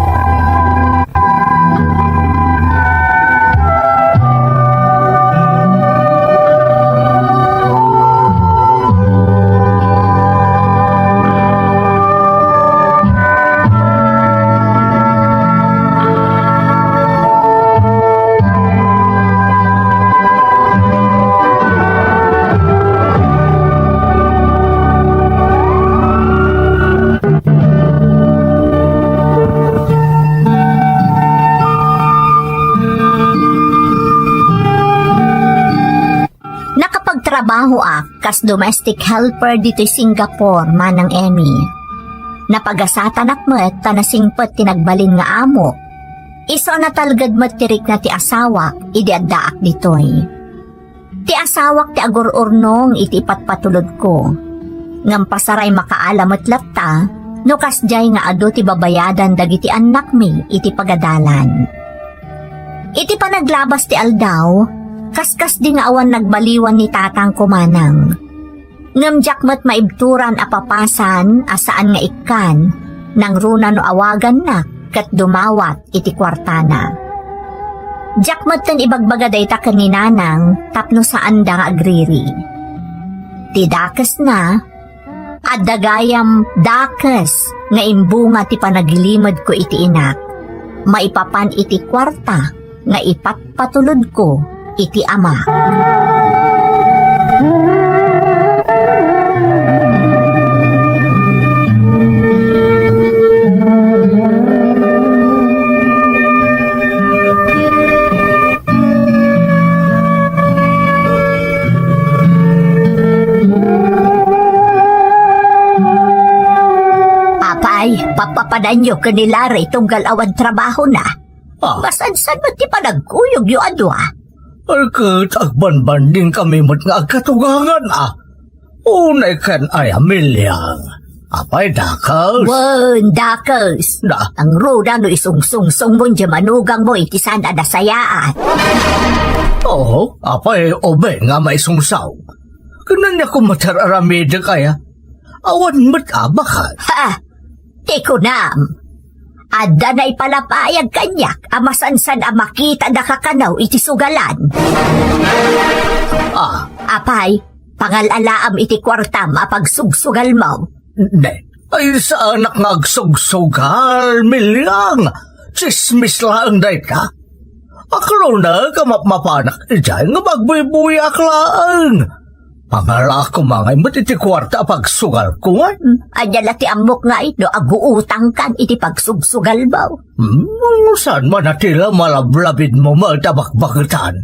Nakapagtrabahoak kas domestic helper ditoy Singapore, Manang Emmy. Napagasatanak met ta nasingpet ti nagbalin nga amok. Isu a natalged met ti rikna ti asawak idi addaak ditoy. Ti asawak ti agur-urnong iti ipatpatulodko. Ngem pasaray makaala met latta no kasdiay nga adu ti babayadan dagiti annakmi iti pagadalan. Iti panaglabas ti aldaw, kaskasdi nga awan nagbaliwan ni tatangko, Manang. Ngem diak met maibturan a papasan a saan nga ikkan, nangruna no awagannak ket dumawat iti kuartana. Diak metten ibagbaga dayta ken ni Nanang tapno saanda nga agriri. Ti dakesna, adda gayam dakes nga imbunga ti panagilimedko iti inak, maipapan iti kuarta nga ipatpatulodko iti ama. Apay, papapananyo ken ni Larry tunggal awan trabahona. Ah. Masansan met ti panagkuyogyo a dua. Ay, ket agbanbanding kami met nga agkatugangan, a. Unay ken ay a Milyang. Apay, dakes? Wen, dakes. Da. Nangruna no isungsungsongmo diay manugangmo iti saan a nasayaat. Oo, apay, ubing nga maisungsong. Ken ania koma ti ar-aramidek aya? Awan met abakan. Ha! Ti kunam, adda naipalapayag kaniak a masansan a makitada kano iti sugalan. Ah. Apay, pangal-alaam iti kuartam a pagsugsugalmo. Ne, ay saanak nga agsugsugal, Milyang. Tsismis laeng dayta. Aklonek a mapmapanak idiay nga magbuybuyaak laeng. Pangalaak koma ngay met iti kuarta a pagsugalko, wen? Ania la ti ammok ngay no aguutangkan iti pagsugsugalmo? Hmm, saan man a ti la malablabidmo met a bakbaketan?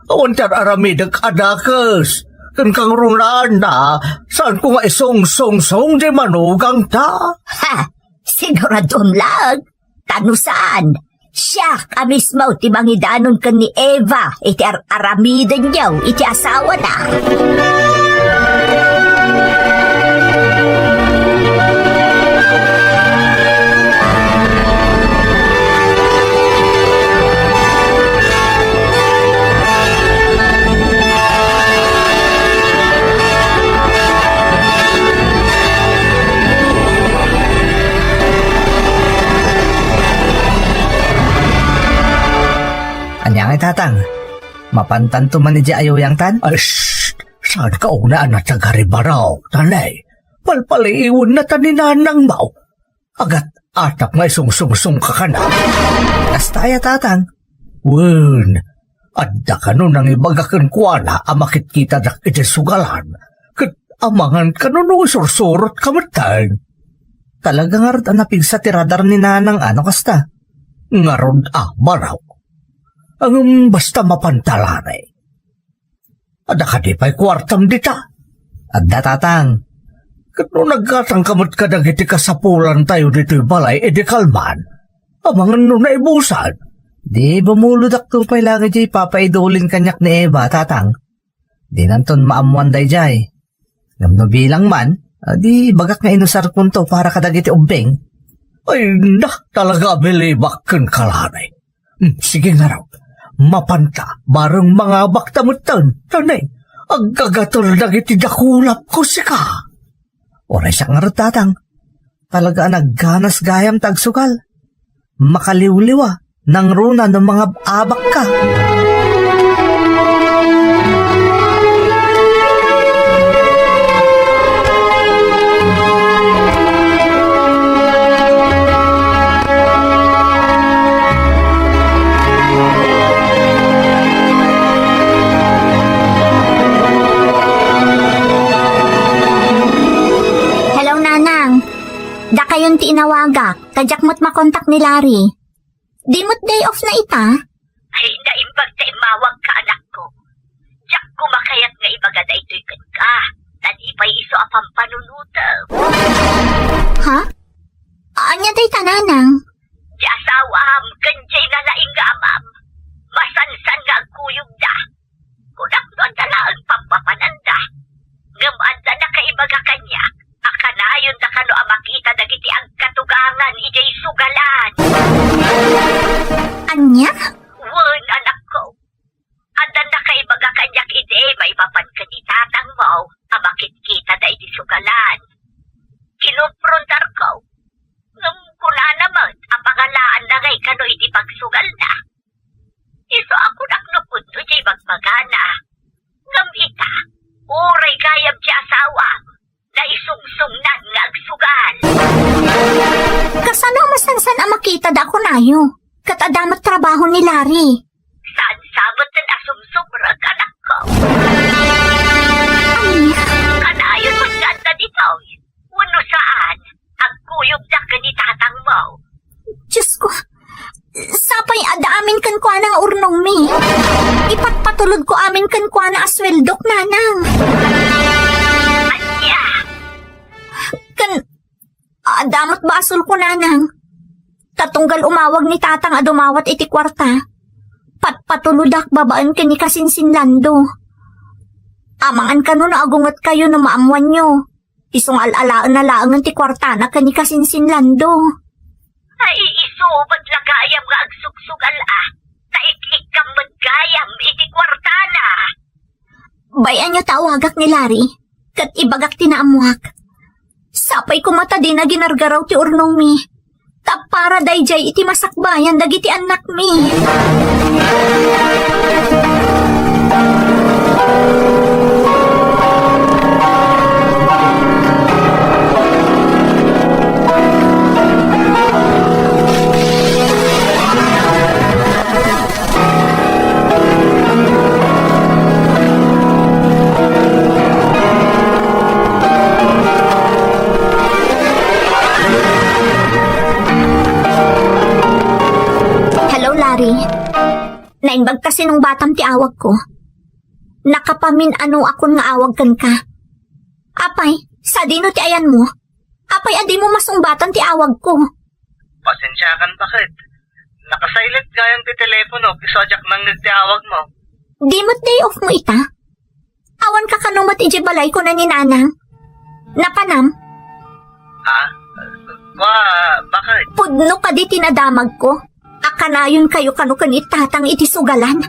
Awan ti ar-aramidek a dakes. Ken kangrunaanna, saanko nga isungsungsong diay manugangta. Ha! Siguradom laeng. Ta no saan, siak a mismo ti mangidanon ken ni Eva iti ar-aramidenyo iti asawana. Ania ngay, Tatang? Mapantanto man idiay ayuyangtan? Ay, shh! Saanka unay a natagaribaraw, tanay? Palpaliiwennata ni Nanangmo. Agat-atap nga isungsungsongka kana. Kasta aya, Tatang? Wen, adda kano nangibaga kenkuana a makitkitadak iti sugalan, ket amangan kano no isursurotka metten. Talaga ngarud a napigsa ti radar ni Nanang a no kasta? Ngarud a, baro. Ngem basta mapanta laeng. Adda kadi pay kuartam dita? Adda, Tatang. Ket no naggatangka met kadagiti kasapulantayo ditoy balay idi kalman, amangan no naibusan? Di bumulodakto pay laeng idiay papaidulin kaniak ni Eva, Tatang. Dinanton maammoan daydiay. Ngem no bilang man, a, di bagak nga inusarkonto para kadagiti ubbing. Ay, na, talaga a bilibak kenka, Larry. Hmm, sige ngarud. Mapanta, bareng mangabakta metten, tanay. Aggagatol dagiti dakulapko sika. Uray siak ngarud, Tatang. Talaga a nagganas gayam ta agsugal. Makaliwliwa, nangruna no mangab-abakka. Hello, Nanang. Dakayon ti inawagak, ta diak met makontak ni Larry. Di met day off na ita? Ay, naimbag ta immawagka, anakko. Diak koma kayat nga ibaga daytoy kenka, ta di pay isu a pampanunotem. Ha? Ania dayta, Nanang? Di asawam ken di nalaing nga amam, masansan nga agkuyogda. Kunak no adda laeng pampapananda. Ngem adda nakaibaga kaniak a kanayonda kano a makita dagiti agkatugangan idiay sugalan. Ania? Wen, anakko. Adda nakaibaga kaniak idi maipapan ken ni tatangmo a makitkitada iti sugalan. Kinuprontarko. Nga Ita da kunayo, ket adda met trabaho ni Larry. Saan sa met ti asumsumrek, anakko? Ania? Kanayon met nga adda ditoy. Wenno saan, agkuyogda ken ni tatangmo. Diyos ko, sapay adda amin kenkuana nga urnongmi. Ipatpatulodko amin kenkuana a sueldok, nanang. Ania? Ken, adda met basolko, nanang. Ta tunggal umawag ni tatang a dumawat iti kuarta, patpatulodak babaen ken ni kasinsin Lando. Amangan kano no agungetkayo no maammoanyo. Isu nga al-alaenna laengen ti kuartana ken ni kasinsin Lando. Ay, isu met la gayam nga agsugsugal a, ta ik-ikkam met gayam iti kuartana. Bay-anyo ta awagak ni Larry, ket ibagak ti naammoak. Sapay koma ta dina ginargaraw ti urnongmi. Ta para daydiay iti masakbayan dagiti annakmi. Hello, Larry. Naimbag ta sinungbatam ti awagko. Nakapamin-anoakon nga awag kenka. Apay, sadino ti ayanmo? Apay a dimo masungbatan ti awagko? Pasensiakan, baket. Nakasilent gayam ti telepono, isu a diak nangngeg ti awagmo. Di met day off mo ita? Awan ka kano met idiay balay kuna ni Nanang? Napanam? Ha? Wa, baket? Pudno kadi ti nadamagko a kanayon kayo kano ken ni Tatang iti sugalan.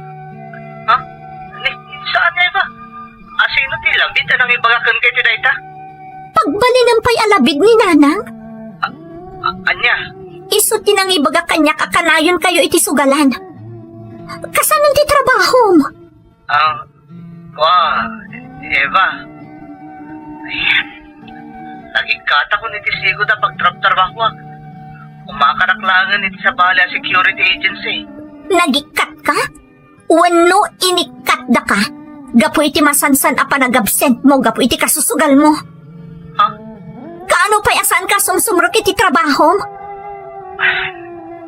Ha? Ni, saan, Eva? Asino ti lambit a nangibaga kenka iti dayta? Pagbalinem pay a labid ni Nanang. A, a, ania? Isu ti nangibaga kaniak a kanayon kayo iti sugalan. Kasano ti trabahom? Ah, wa, Eva. Ayan. Nagikkatakon iti sigud a pagtrabtrabahoak. Umakarak laengen iti sabali a security agency. Nagikkatka? Wenno inikkatdaka gapu iti masansan a panagabsentmo gapu iti kasusugalmo? Ha? Kaano pay a saanka a sumsumrek iti trabahom?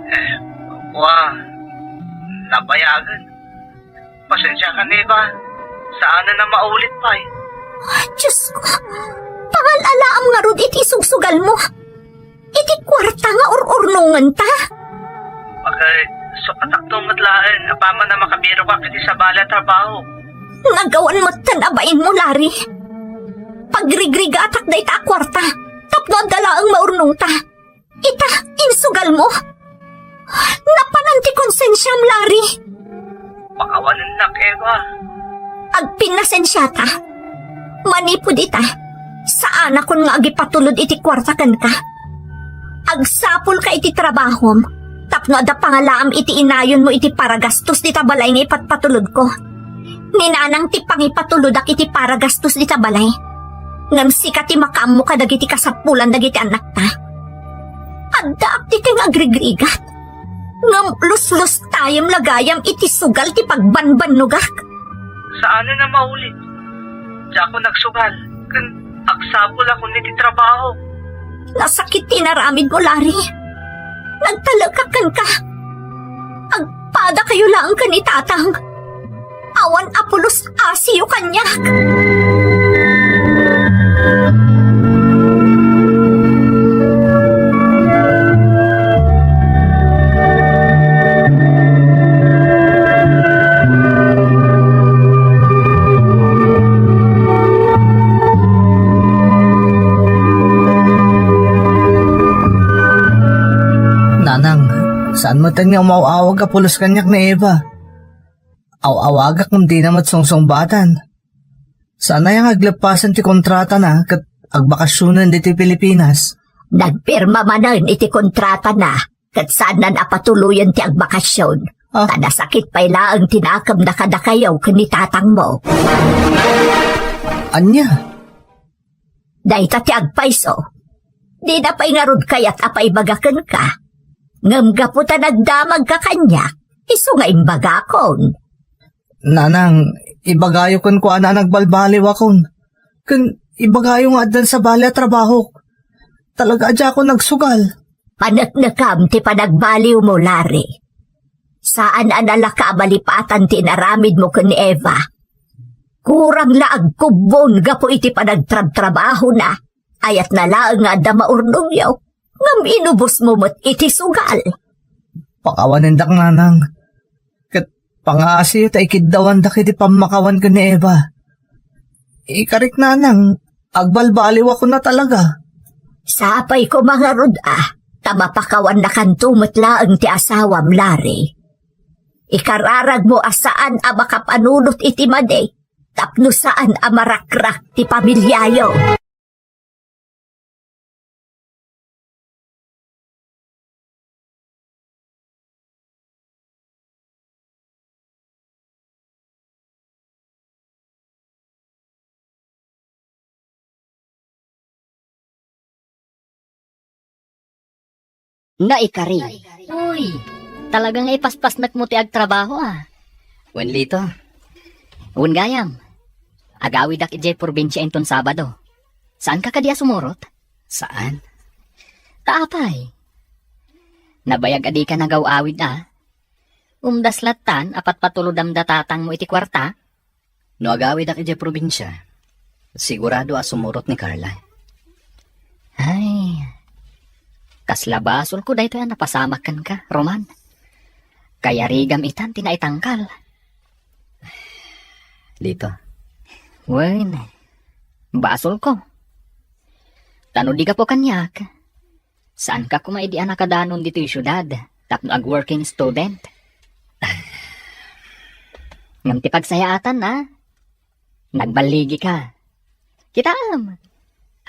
Eh, wa, nabayagen. Pasensiakan, Eva. Saanen a maulit pay. Diyos ko, pangal-alaam ngarud iti sugsugalmo. Iti kuarta nga ur-urnongenta? Bakit, sukatakto met laeng apaman a makabirokak iti sabali a trabaho. Nagawan metten a bainmo, Larry. Pagrigrigaatak dayta a kuarta, tapno adda laeng maurnongta. Ita, insugalmo. Napanan ti konsensiam, Larry. Pakawanennak, Eva. Agpinnasensiata. Manipud ita, saanakon nga agipatulod iti kuarta kenka. Agsapulka iti trabahom, tapno adda pangalaam iti inayonmo iti paragastos dita balay nga ipatpatulodko. Ni Nanang ti pangipatulodak iti paragastos dita balay. Ngem sika ti makaammo kadagiti kasapulan dagiti annakta. Addaak ditoy nga agrigrigat. Ngem luslustayem la gayam iti sugal ti pagbanbannogak. Saanen a maulit. Diakon agsugal, ken agsapulakon iti trabaho. Nasakit ti inaramidmo, Larry. Nagtalekak kenka. Agpadakayo laeng ken ni Tatang. Awan a pulos a siyo kaniak. Nanang, saan metten nga umaw-awag a pulos kaniak ni Eva? Aw-awagak ngem dina met sungsungbatan. Saan aya nga agleppasen ti kontratana ket agbakasionen ditoy Pilipinas? Nagpirma manen iti kontratana ket saannan a patuloyen ti agbakasion. Ah. Ta nasakit pay laeng ti nakemna kadakayo ken ni tatangmo. Ania? Dayta ti agpayso. Dina pay ngarud kayat a paibaga kenka. Ngem gapu ta nagdamagka kaniak, isu nga imbagakon. Nanang, ibagayo kenkuana a nagbalbaliwakon. Ken ibagayo nga addan sabali a trabahok. Talaga a diakon agsugal. Paneknekam ti panagbaliwmo, Larry. Saan a nalaka a malipatan ti inaramidmo ken ni Eva. Kurang la agkubbon gapu iti panagtrabtrabahona. Ayatna laeng nga adda maurnongyo, ngem inubosmo met iti sugal. Pakawanendak, Nanang. Ket pangaasiyo ta ikiddawandak iti pammakawan ken ni Eva. Ikarik, Nanang, agbalbaliwakon a talaga. Sapay koma ngarud a, ta mapakawannakanto met laeng ti asawam, Larry. Ikararagmo a saan a makapanunot iti madi tapno saan a marakrak ti pamiliayo. Naikari. Uy, talaga nga ipaspasnekmo ti agtrabaho, a. Wen, Lito. Wen gayam. Agawidak idiay probinsia inton Sabado. Saanka kadi a sumurot? Saan? Ta apay? Nabayag a dika nagaw-awid a. Umdas lattan a patpatulodam da tatangmo iti kuarta? No agawidak idiay probinsia, sigurado a sumurot ni Carla. Ay, kasla basolko daytoy a napasamak kenka, Roman. Kayarigam itan ti naitangkal. Lito. Wen, basolko. Ta no di gapu kaniak, saanka koma idi a nakadanon ditoy siudad tapno ag-working student. Ngem ti pagsayaatan, a, nagballigika. Kitaem,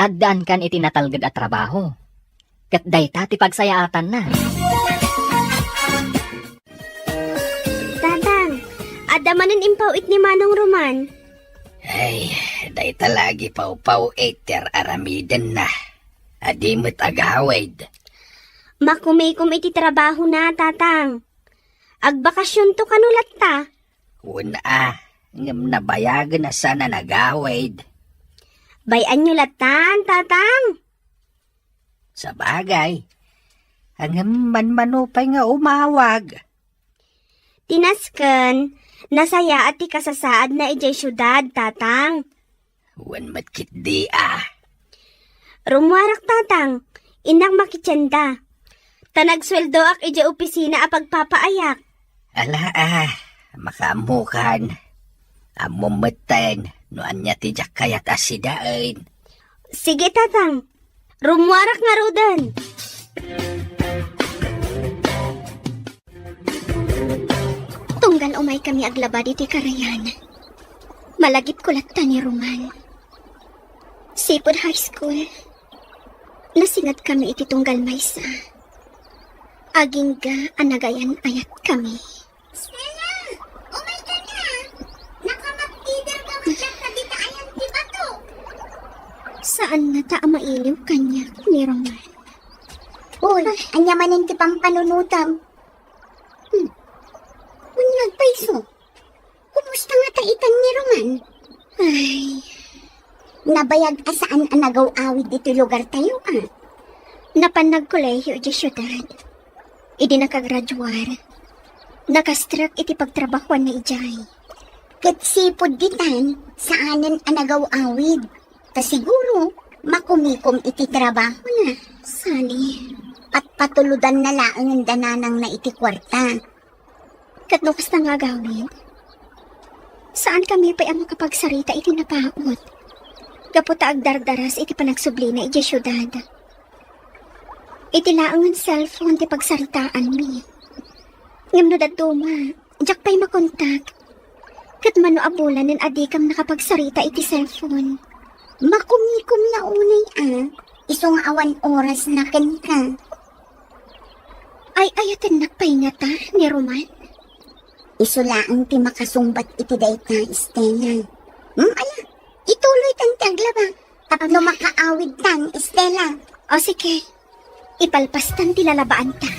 addaankan iti natalged a trabaho. Ket dayta ti pagsayaatanna. Tatang, adda manen impaw-it ni Manong Roman. Ay, dayta la agipawpaw-it ti ar-aramidenna. Adi met agawid. Makumikom iti trabahona, Tatang. Agbakasionto kano latta? Wen a, ngem nabayagen a saan a nagawid. Bay-anyo lattan, Tatang. Sabagay. Ngem manmano pay nga umawag. Ti nasken, nasayaat ti kasasaadna idiay siudad, Tatang. Wen met ketdi a. Rummuarak, Tatang. Innak makitienda. Ta nagsueldoak idiay opisina a pagpapaayak. Ala a, makaammokan. Ammom metten no ania ti diak kayat a sidaen. Sige, Tatang. Rummuarak ngaruden. Tunggal umaykami aglabad iti karayan, malagipko latta ni Roman. Sipud high school, nasingadkami iti tunggal maysa. Agingga a nagayan-ayatkami. Stella, umayka nga. Nakamattider ka met diak ta dita ayan ti bato. Saanna ta a mailiw kaniak ni Roman. Uy, ania manen ti pampanunotam? Hmm. Wen nagpayso. Kumusta ngata itan ni Roman? Ay, nabayag a saan a nagaw-awid ditoy lugartayo, a. Napan nagkolehiyo idiay siudad. Idi nakagraduar, nakastrek iti pagtrabahoanna idiay. Ket sipud ditan, saanen a nagaw-awid. Ta siguro, makumikom iti trabahona. Sani, patpatulodanna laengen da nanangna iti kuarta. Ket no kasta nga agawid, saankami pay a makapagsarita iti napaut. Gapu ta agdardaras iti panagsublina idiay siudad. Iti laengen cellphone ti pagsaritaanmi. Ngem no dadduma, diak pay makontak. Ket mano a bulanen a dikam nakapagsarita iti cellphone? Makumikom la unay a, isu nga awan orasna kenka. Ay-ayatennak pay ngata ni Roman? Isu laeng ti makasungbat iti dayta, Stella. Hmm, ala, ituloytan ti aglaba. Tapno makaawidtan, Stella. O, sige. Ipalpastan ti lalabaanta.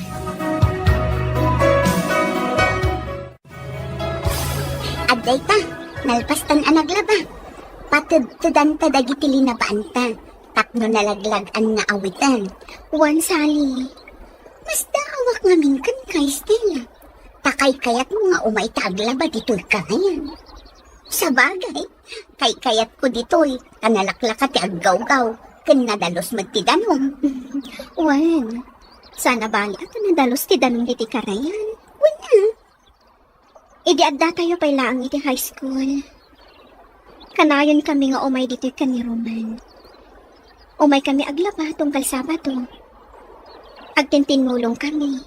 Dayta, nalpastan a naglaba. Patedtedanta dagiti linabaanta tapno nalaglag-an nga awiten. Wen, Sally, masdaawak ngamin kenka, Estela. Ta kaykayatmo nga umayta aglaba ditoy kanayan. Sabagay, kaykayatko ditoy, ta nalaklaka ti aggawgaw, ken nadalus met ti danum. Wen, saan a bali a ta nadalus ti danum ditoy kanayan. Wen, a. Idi addatayo pay laeng iti high school, kanayonkami nga umay ditoy ken ni Roman. Umaykami aglaba tunggal Sabado. Agtintinnulongkami.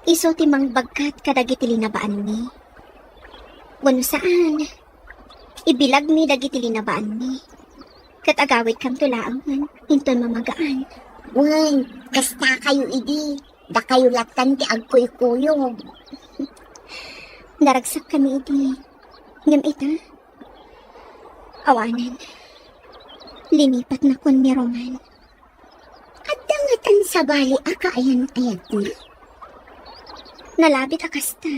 Isu ti mangbagkat kadagiti linabaanmi. Wenno saan, ibilagmi dagiti linabaanmi. Ket agawidkamto laengen inton mamagaan. Wen, kastakayo idi. Dakayo lattan ti agkuykuyog. Naragsakkami idi. Ngem ita, awanen. Linipatnakon ni Roman. Adda ngatan sabali a kaayan-ayatna? Nalabit a kasta.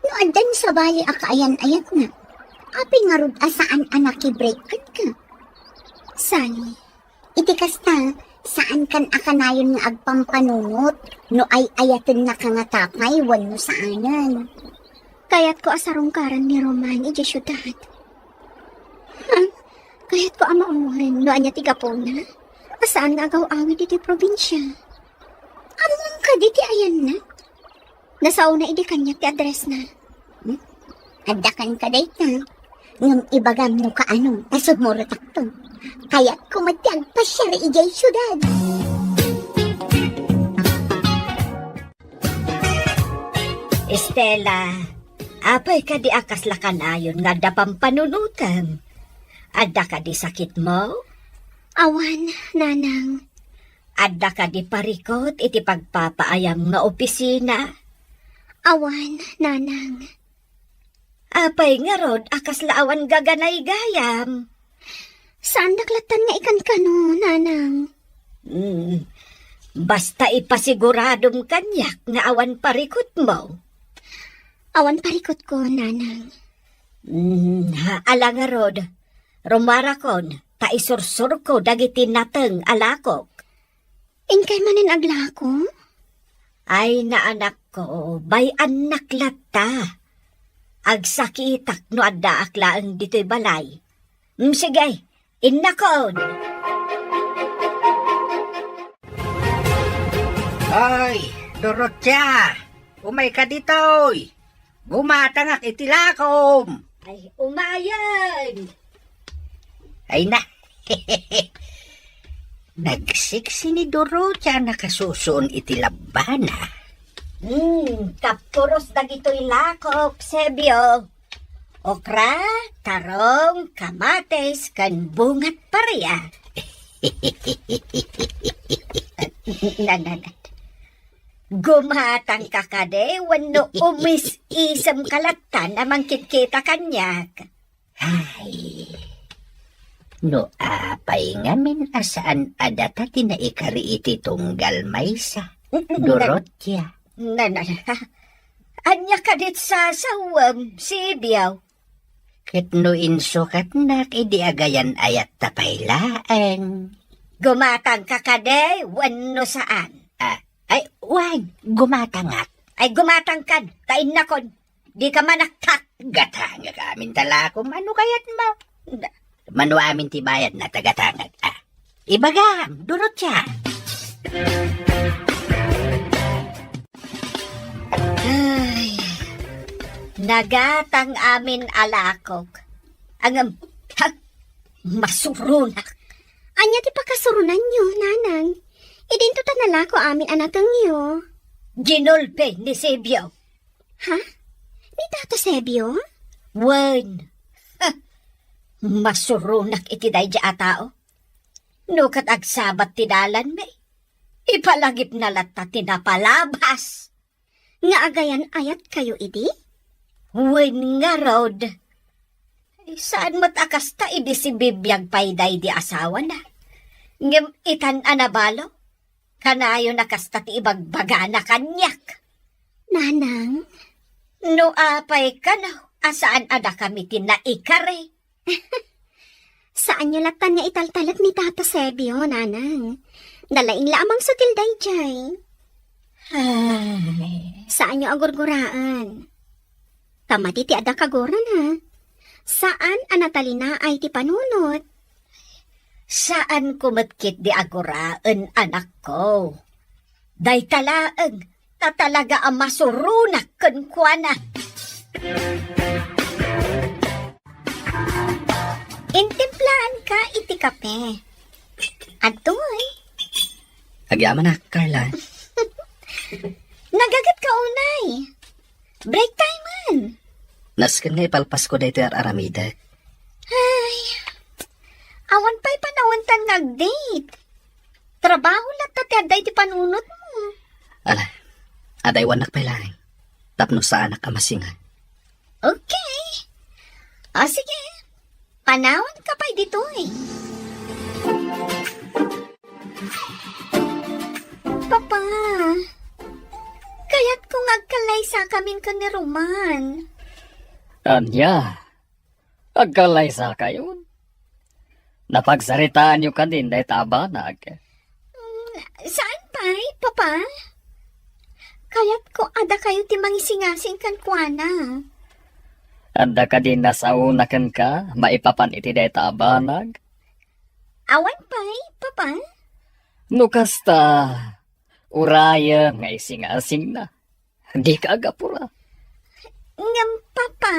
No addan sabali a kaayan-ayatna, apay ngarud a saan a nakibreak kenka? Sally, iti kasta, saankan a kanayon nga agpampanunot no ay-ayatennaka ngata pay wenno saanen. Kayatko a sarungkaran ni Roman idiay siudad. Ha? Kayatko a maammoen no ania ti gapuna a saan nga agaw-awid iti probinsia. Ammom kadi ti ayanna? Nasaona idi kaniak ti addressna. Hmm? Adda kenka dayta. Ngem ibagam no kaano, ta sumurotakto. Kayatko met ti agpasiar idiay siudad. Estela, apay kadi a kasla kanayon nga adda pampanunotem? Adda kadi sakitmo? Awan, Nanang. Adda kadi parikut iti pagpapaayam nga opisina? Awan, Nanang. Apay ngarud a kasla awan gaganaygayam? Saandak lattan nga ikankano, Nanang. Hmm. Basta ipasiguradom kaniak nga awan parikutmo. Awan parikutko, Nanang. Hmm, ha, ala ngarud. Rumarakon, ta isursurko dagiti nateng a lakok. Inkay manen aglako? Ay, naanakko, bay-annak latta. Agsakitak no addaak laeng ditoy balay. Mm, sige, innakon. Ay, Dorotia, umayka ditoy. Gumatangak iti lakom. Ay, umayen! Ay na. Nagsiksi ni Dorotia a nakasusuon iti labbana. Hmm, kapuros dagitoy lakok, Sebio. Okra, tarong, kamatis, ken bungat paria. Na, na, na. Gumatangka kadi wenno umis-isemka lattan a mangkitkita kaniak? Ay, no apay ngamin a saan a data ti naikari iti tunggal maysa, Dorotia. Na, na, na. Ania kadit sasawem, Sibiaw? Ket no insukatnak idi agayan-ayatta pay laeng. Gumatangka kadi wenno saan? Ah, ay, wen, gumatangak. Ay, gumatangkan, ta innakon, dika manaktak. Gatangak amin ta lakom, ano kayatmo? Da- Mano amin ti bayadna ta gatangak, ah. Ibagam, Dorotia. Ay, nagatang amin a lakok. Ngem, ha, masuronak. Ania ti pakasurunanyo, Nanang? Idinto ta nalako amin a natengyo. Ginulpi ni Sebio. Ha? Ni Tata Sebio? Wen. Ha, masuronak iti daydi a tao. No ket agsabat ti dalanmi, ipalagipna latta ti napalabas. Nga agayan-ayatkayo idi? Wen ngarud. Saan met a kasta idi sibibiag pay daydi asawana. Ngem itan a nabalo, kanayon a kasta ti ibagbagana kaniak. Nanang? No apay kano, a saan a dakami ti naikari. Saanyo lattan nga italtalek ni Tata Sebio, nanang. Nalaing la a mangsutil daydiay. Ay. Saanyo a gurguraen. Ta madi ti adda kaguran, ha? Saan a natalinaay ti panunot. Saanko met ketdi a guraen, anakko. Dayta laeng, ta talaga a masuronak kenkuana. Intimplaanka iti kape. Adtoy. Agyamanak, Carla. Nagaget ka unay. Break time man. Nasken nga ipalpasko daytoy ar-aramidek. Ay, awan pay panawentan nga ag-date. Trabaho latta ti adda iti panunotmo. Ala, adaywannak pay laeng. Tapno saanak a masinga. Okay. O, sige. Panawanka pay ditoy. Papa, kayatko nga agkallaysakamin ken ni Roman. Ania? Agkallaysakayon? Napagsaritaanyo kadin dayta a banag? Mm, saan pay, Papa? Kayatko a dakayo ti mangisingasing kenkuana. Adda kadi nasaona kenka maipapan iti dayta a banag? Awan pay, Papa. No kasta, urayem nga isingasingna. Dika agapura. Ngem, Papa,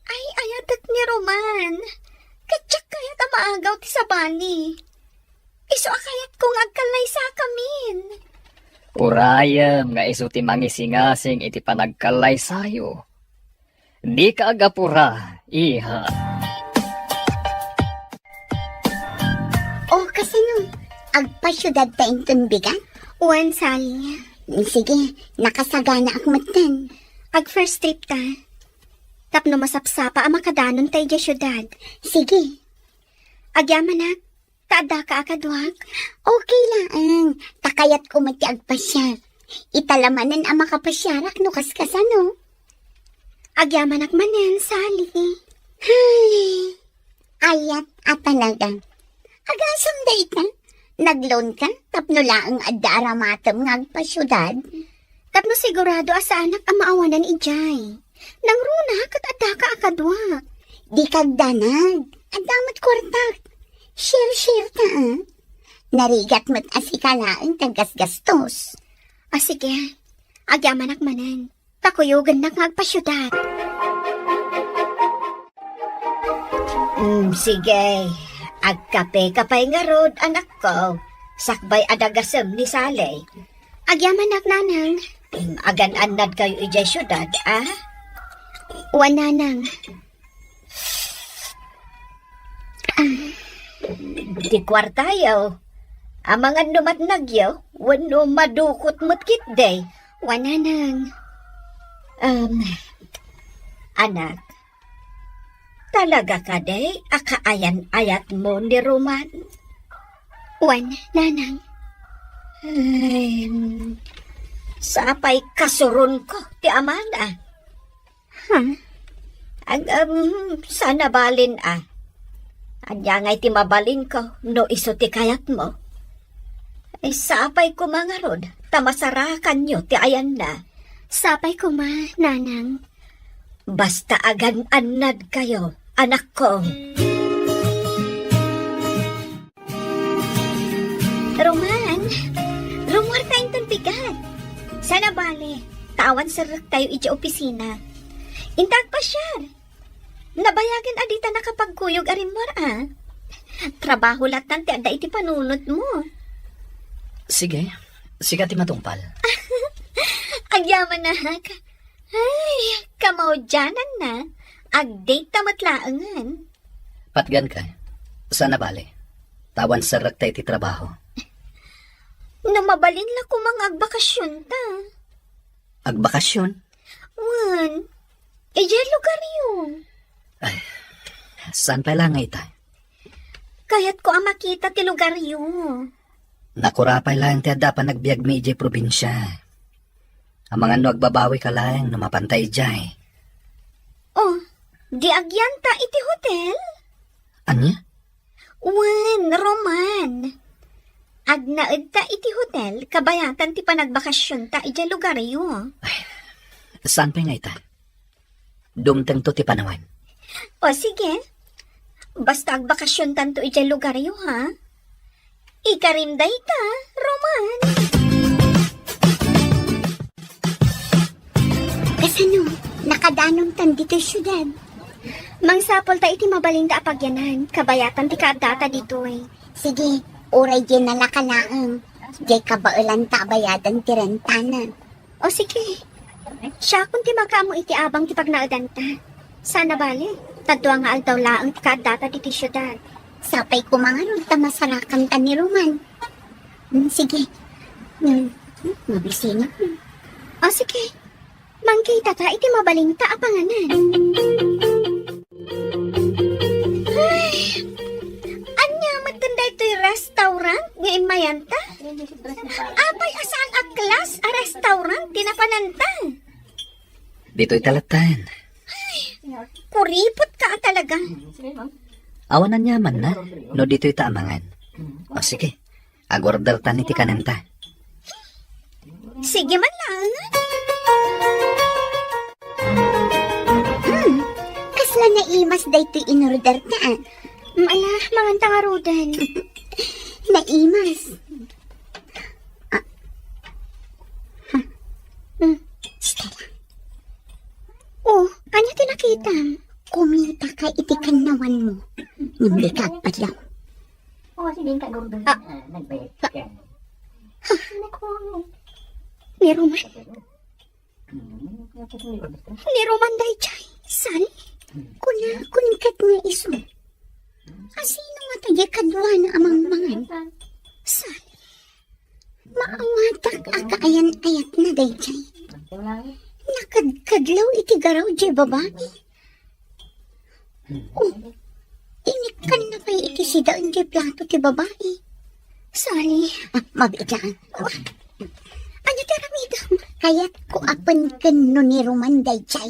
ay-ayatek ni Roman. Ket diak kayat a maagaw ti sabali. Isu a kayatko nga agkallaysakamin. Urayem nga isu ti mangisingasing iti panagkallaysayo. Dika agapura, iha. O, kasano? Agpasiudad ta inton bigat? Wen, Sally. Sige, nakasaganaak metten. Ag-first trip ta. Tapno masapsapa a makadanon ta idiay siudad. Sige. Agyamanak, ta addaka a kaduak? Okay laeng, ta kayatko met ti agpasiar. Ita la manen a makapasiarak no kaskasano. Agyamanak manen, Sally. Hay, ayat a talaga. Agasem dayta, nag-loan ka tapno laeng adda aramatem nga agpasiudad? Tapno sigurado a saanak a maawanan idiay. Nangruna ket addaka a kaduak. Dika agdanag. Adda met kuartak. Share-share ta, ah. Narigat met a sika laeng ti aggasgastos. A, sige. Agyamanak manen. Ta kuyogennak nga agpasiudad. Mm, sige. Agkapeka pay ngarud, anakko. Sakbay a dagasem ni Sally. Agyamanak, Nanang. Mm, agan-annadkayo idiay siudad, a? Wen, Nanang. Ah. Ti kuartayo. Amangan no matnagyo, wenno madukot met ketdi. Wen, Nanang. Um, anak, talaga kadi a kaayan-ayatmo ni Roman? Wen, Nanang. Ay, sapay kasuronko ti amana. Ha? Ag-, um, saan a balin, a. Ania ngay ti mabalinko no isu ti kayatmo? Ay, sapay koma ngarud, ta masarakanyo ti ayanna. Sapay koma, Nanang. Basta agan-annadkayo, anakko. Roman, rummuarta inton bigat. Saan a bale, ta awan serrektayo idiay opisina. Inta agpasiar. Nabayagen a dita nakapagkuyog a rimmuar, a. Trabaho lattan ti adda iti panunotmo. Sige, sika ti matungpal. Agyamanak. Ay, kamaudiananna. Ag-date ta met laengen. Patgan ka. Saan a bale. Ta awan serrekta iti trabaho. No mabalin la koma nga agbakasionta. Agbakasion? Wen, idiay lugaryo. Ay, saan pay la nga ita? Kayatko a makita ti lugaryo. Nakura pay laeng ti adda a panagbiagmi idiay probinsia. Amangan no agbabawika laeng no mapanta idiay. Di agyanta iti hotel? Ania? Wen, Roman. Agnaedta iti hotel, kabayatan ti panagbakasionta idiay lugaryo. Saan pay nga ita? Dumtengto ti panawen. O, sige. Basta agbakasiontanto idiay lugaryo, ha? Ikarim dayta, Roman. Kasano? Nakadanontan ditoy siudad? Mangsapulta iti mabalinda a pagyanan, kabayatan ti kaaddata ditoy. Sige, uray diay nalaka laeng. Diay kabaelanta a bayadan ti rentana. O sige, siakon ti makaammo iti abang ti pagnaedanta. Saan a bale, ta dua nga aldaw laeng ti kaaddata ditoy siudad. Sapay koma ngarud ta masarakanta ni Roman. Hmm, sige. Hmm, hmm, mabisina. O sige, mangkitata iti mabalinta a panganan. Ay, ania met daytoy restaurant nga immayanta? Apay a saan a class a restaurant ti napananta? Ditoy ta latta. Kuripot ka talaga. Awan aniamanna no ditoy ta amangan. O sige, agordertan iti kanenta. Sige man lang. Hmm, kasla naimas daytoy inorderta, ah. Mm, ala, manganta ngaruden. Naimas. Ah. Hmm. Stella. Oh, ania ti nakitam? Kumitaka iti kannawanmo. Ngem dika agpadlaw. Ah. Ah. Ni Roman. Ni Roman daydiay, Sally. Kuna, kuna ket nga isu. Asino nga ta diay kaduana a mangmangan? Sally. Maawatak a kaayan-ayatna daydiay. Nakadkadlaw iti garaw diay babai. Oh, inikkanna pay iti sidaen diay plato ti babai. Sally. Ah, mabiit lang. Oh, ania ti aramidem? Kayatko a penken no ni Roman daydiay.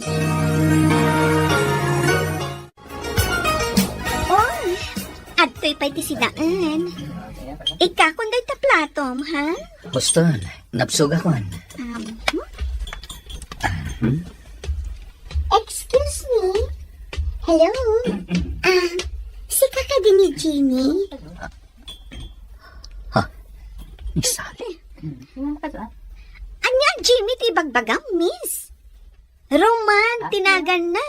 Oh, adtoy pay ti sidaen. Ikkakon dayta platom, ha? Huston, nabsogakon. Um, hmm? Excuse me? Hello? Ah, sika kadi ni Jimmy? Ha? Ni Sally? Ania Jimmy ti ibagbagam, miss? Roman ti naganna.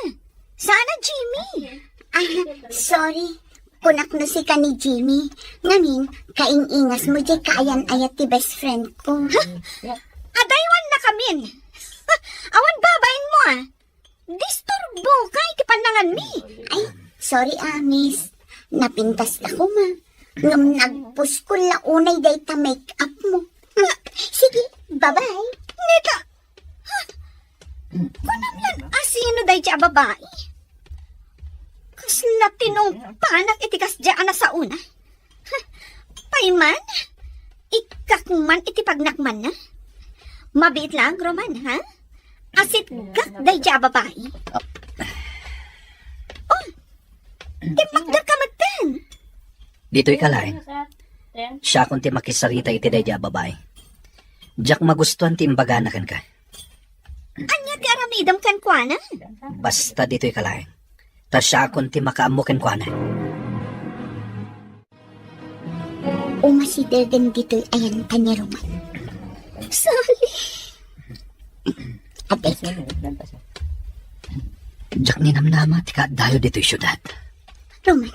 Saan a Jimmy? Ah, sorry. Kunak no sika ni Jimmy. Ngamin, kaing-ingasmo diay kaayan-ayat ti best friend ko. Ha? Adaywanna kamin. Awan babainmo, ah. Disturboka iti pannanganmi. Ay, sorry, ah, miss. Napintas ta koma. Ngem nagpuskol la unay dayta make-upmo. Sige, bye-bye. Neta, kunam lan asino daydiay a babai? Kasla tinungpanak iti kasdiay a nasaona. Pay man, ikkak man iti pagnakmanna. Mabiit lang, Roman, ha? Asitgak daydiay a babai. Oh, timmakderka metten. Ditoy ka laeng. Siakon ti makisarita iti daydiay a babai. Diak magustuan ti imbagana kenka. Ania ti aramidem kenkuana? Basta ditoy ka laeng. Ta siakon ti makaammo kenkuana. Umasidegen ditoy ayanta ni Roman. Sally. Ate. Diak ninamnama ti kaaddayo ditoy siudad. Roman,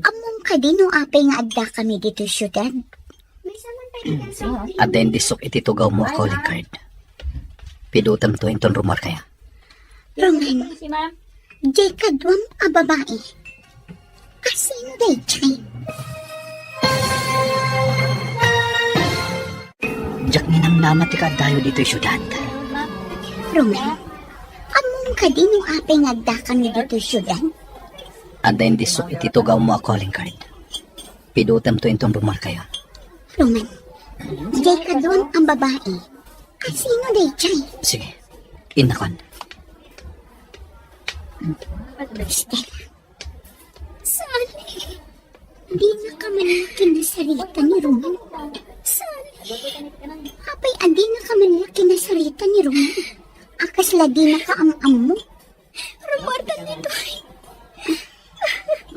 ammom kadi no apay nga addakami ditoy siudad? Adda indisok iti tugawmo a calling card. Pidutemto inton rumuarkayo. Roman, diay kaduam a babai. Asino daydiay? Diak ninamnama ti kaaddayo ditoy siudad. Roman, ammom kadi no apay nga addakami ditoy siudad? Adda indisok iti tugawmo a calling card. Pidutemto inton rumuarkayo. Roman, diay kaduam a babai. Asino daydiay? Sige, innakon. Stella. Sally. Dinaka man la kinasarita ni Roman. Sally. Apay a dinaka man la kinasarita ni Roman? A kasla dinaka am-ammo? Rummuardan ditoy.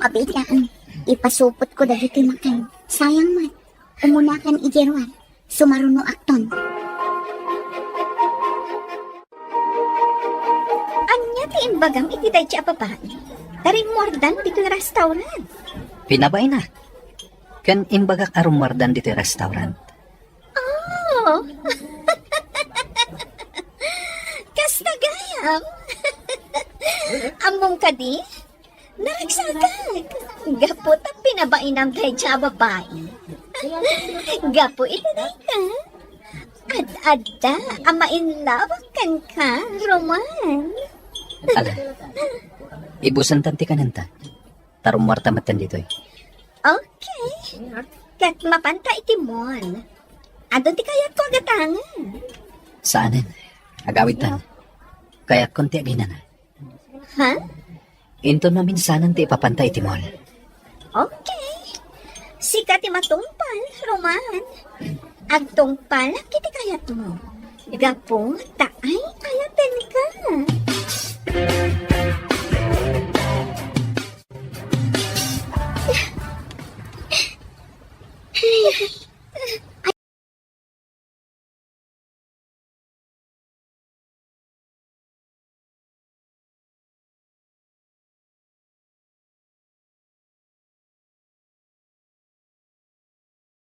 Mabiit laeng. Ipasupotko dagiti makan. Sayang met. Umunakan idiay ruar. Sumarunoakton. Ania ti imbagam iti daydi a babai? Ta rimmuardan ditoy restaurant. Pinabaina. Ken imbagak a rummuardan ditoy restaurant. Oh! Kasta gayam. Ammom kadi? Naragsakak. Gapu ta pinabainam daydi a babai. Gapu iti dayta, ad-adda a ma-in love kenka, Roman. Ala, ibusantan ti kanenta. Ta rummuarta metten ditoy. Okay. Ket mapanta iti mall. Adu ti kayatko a gatangen. Saanen. Agawidtan. Kayatkon ti aginana. Ha? Inton maminsanen ti ipapanta iti mall. Okay. Sika ti matungpal, Roman. Agtungpalak iti kayatmo. Gapu ta ay-ayatenka.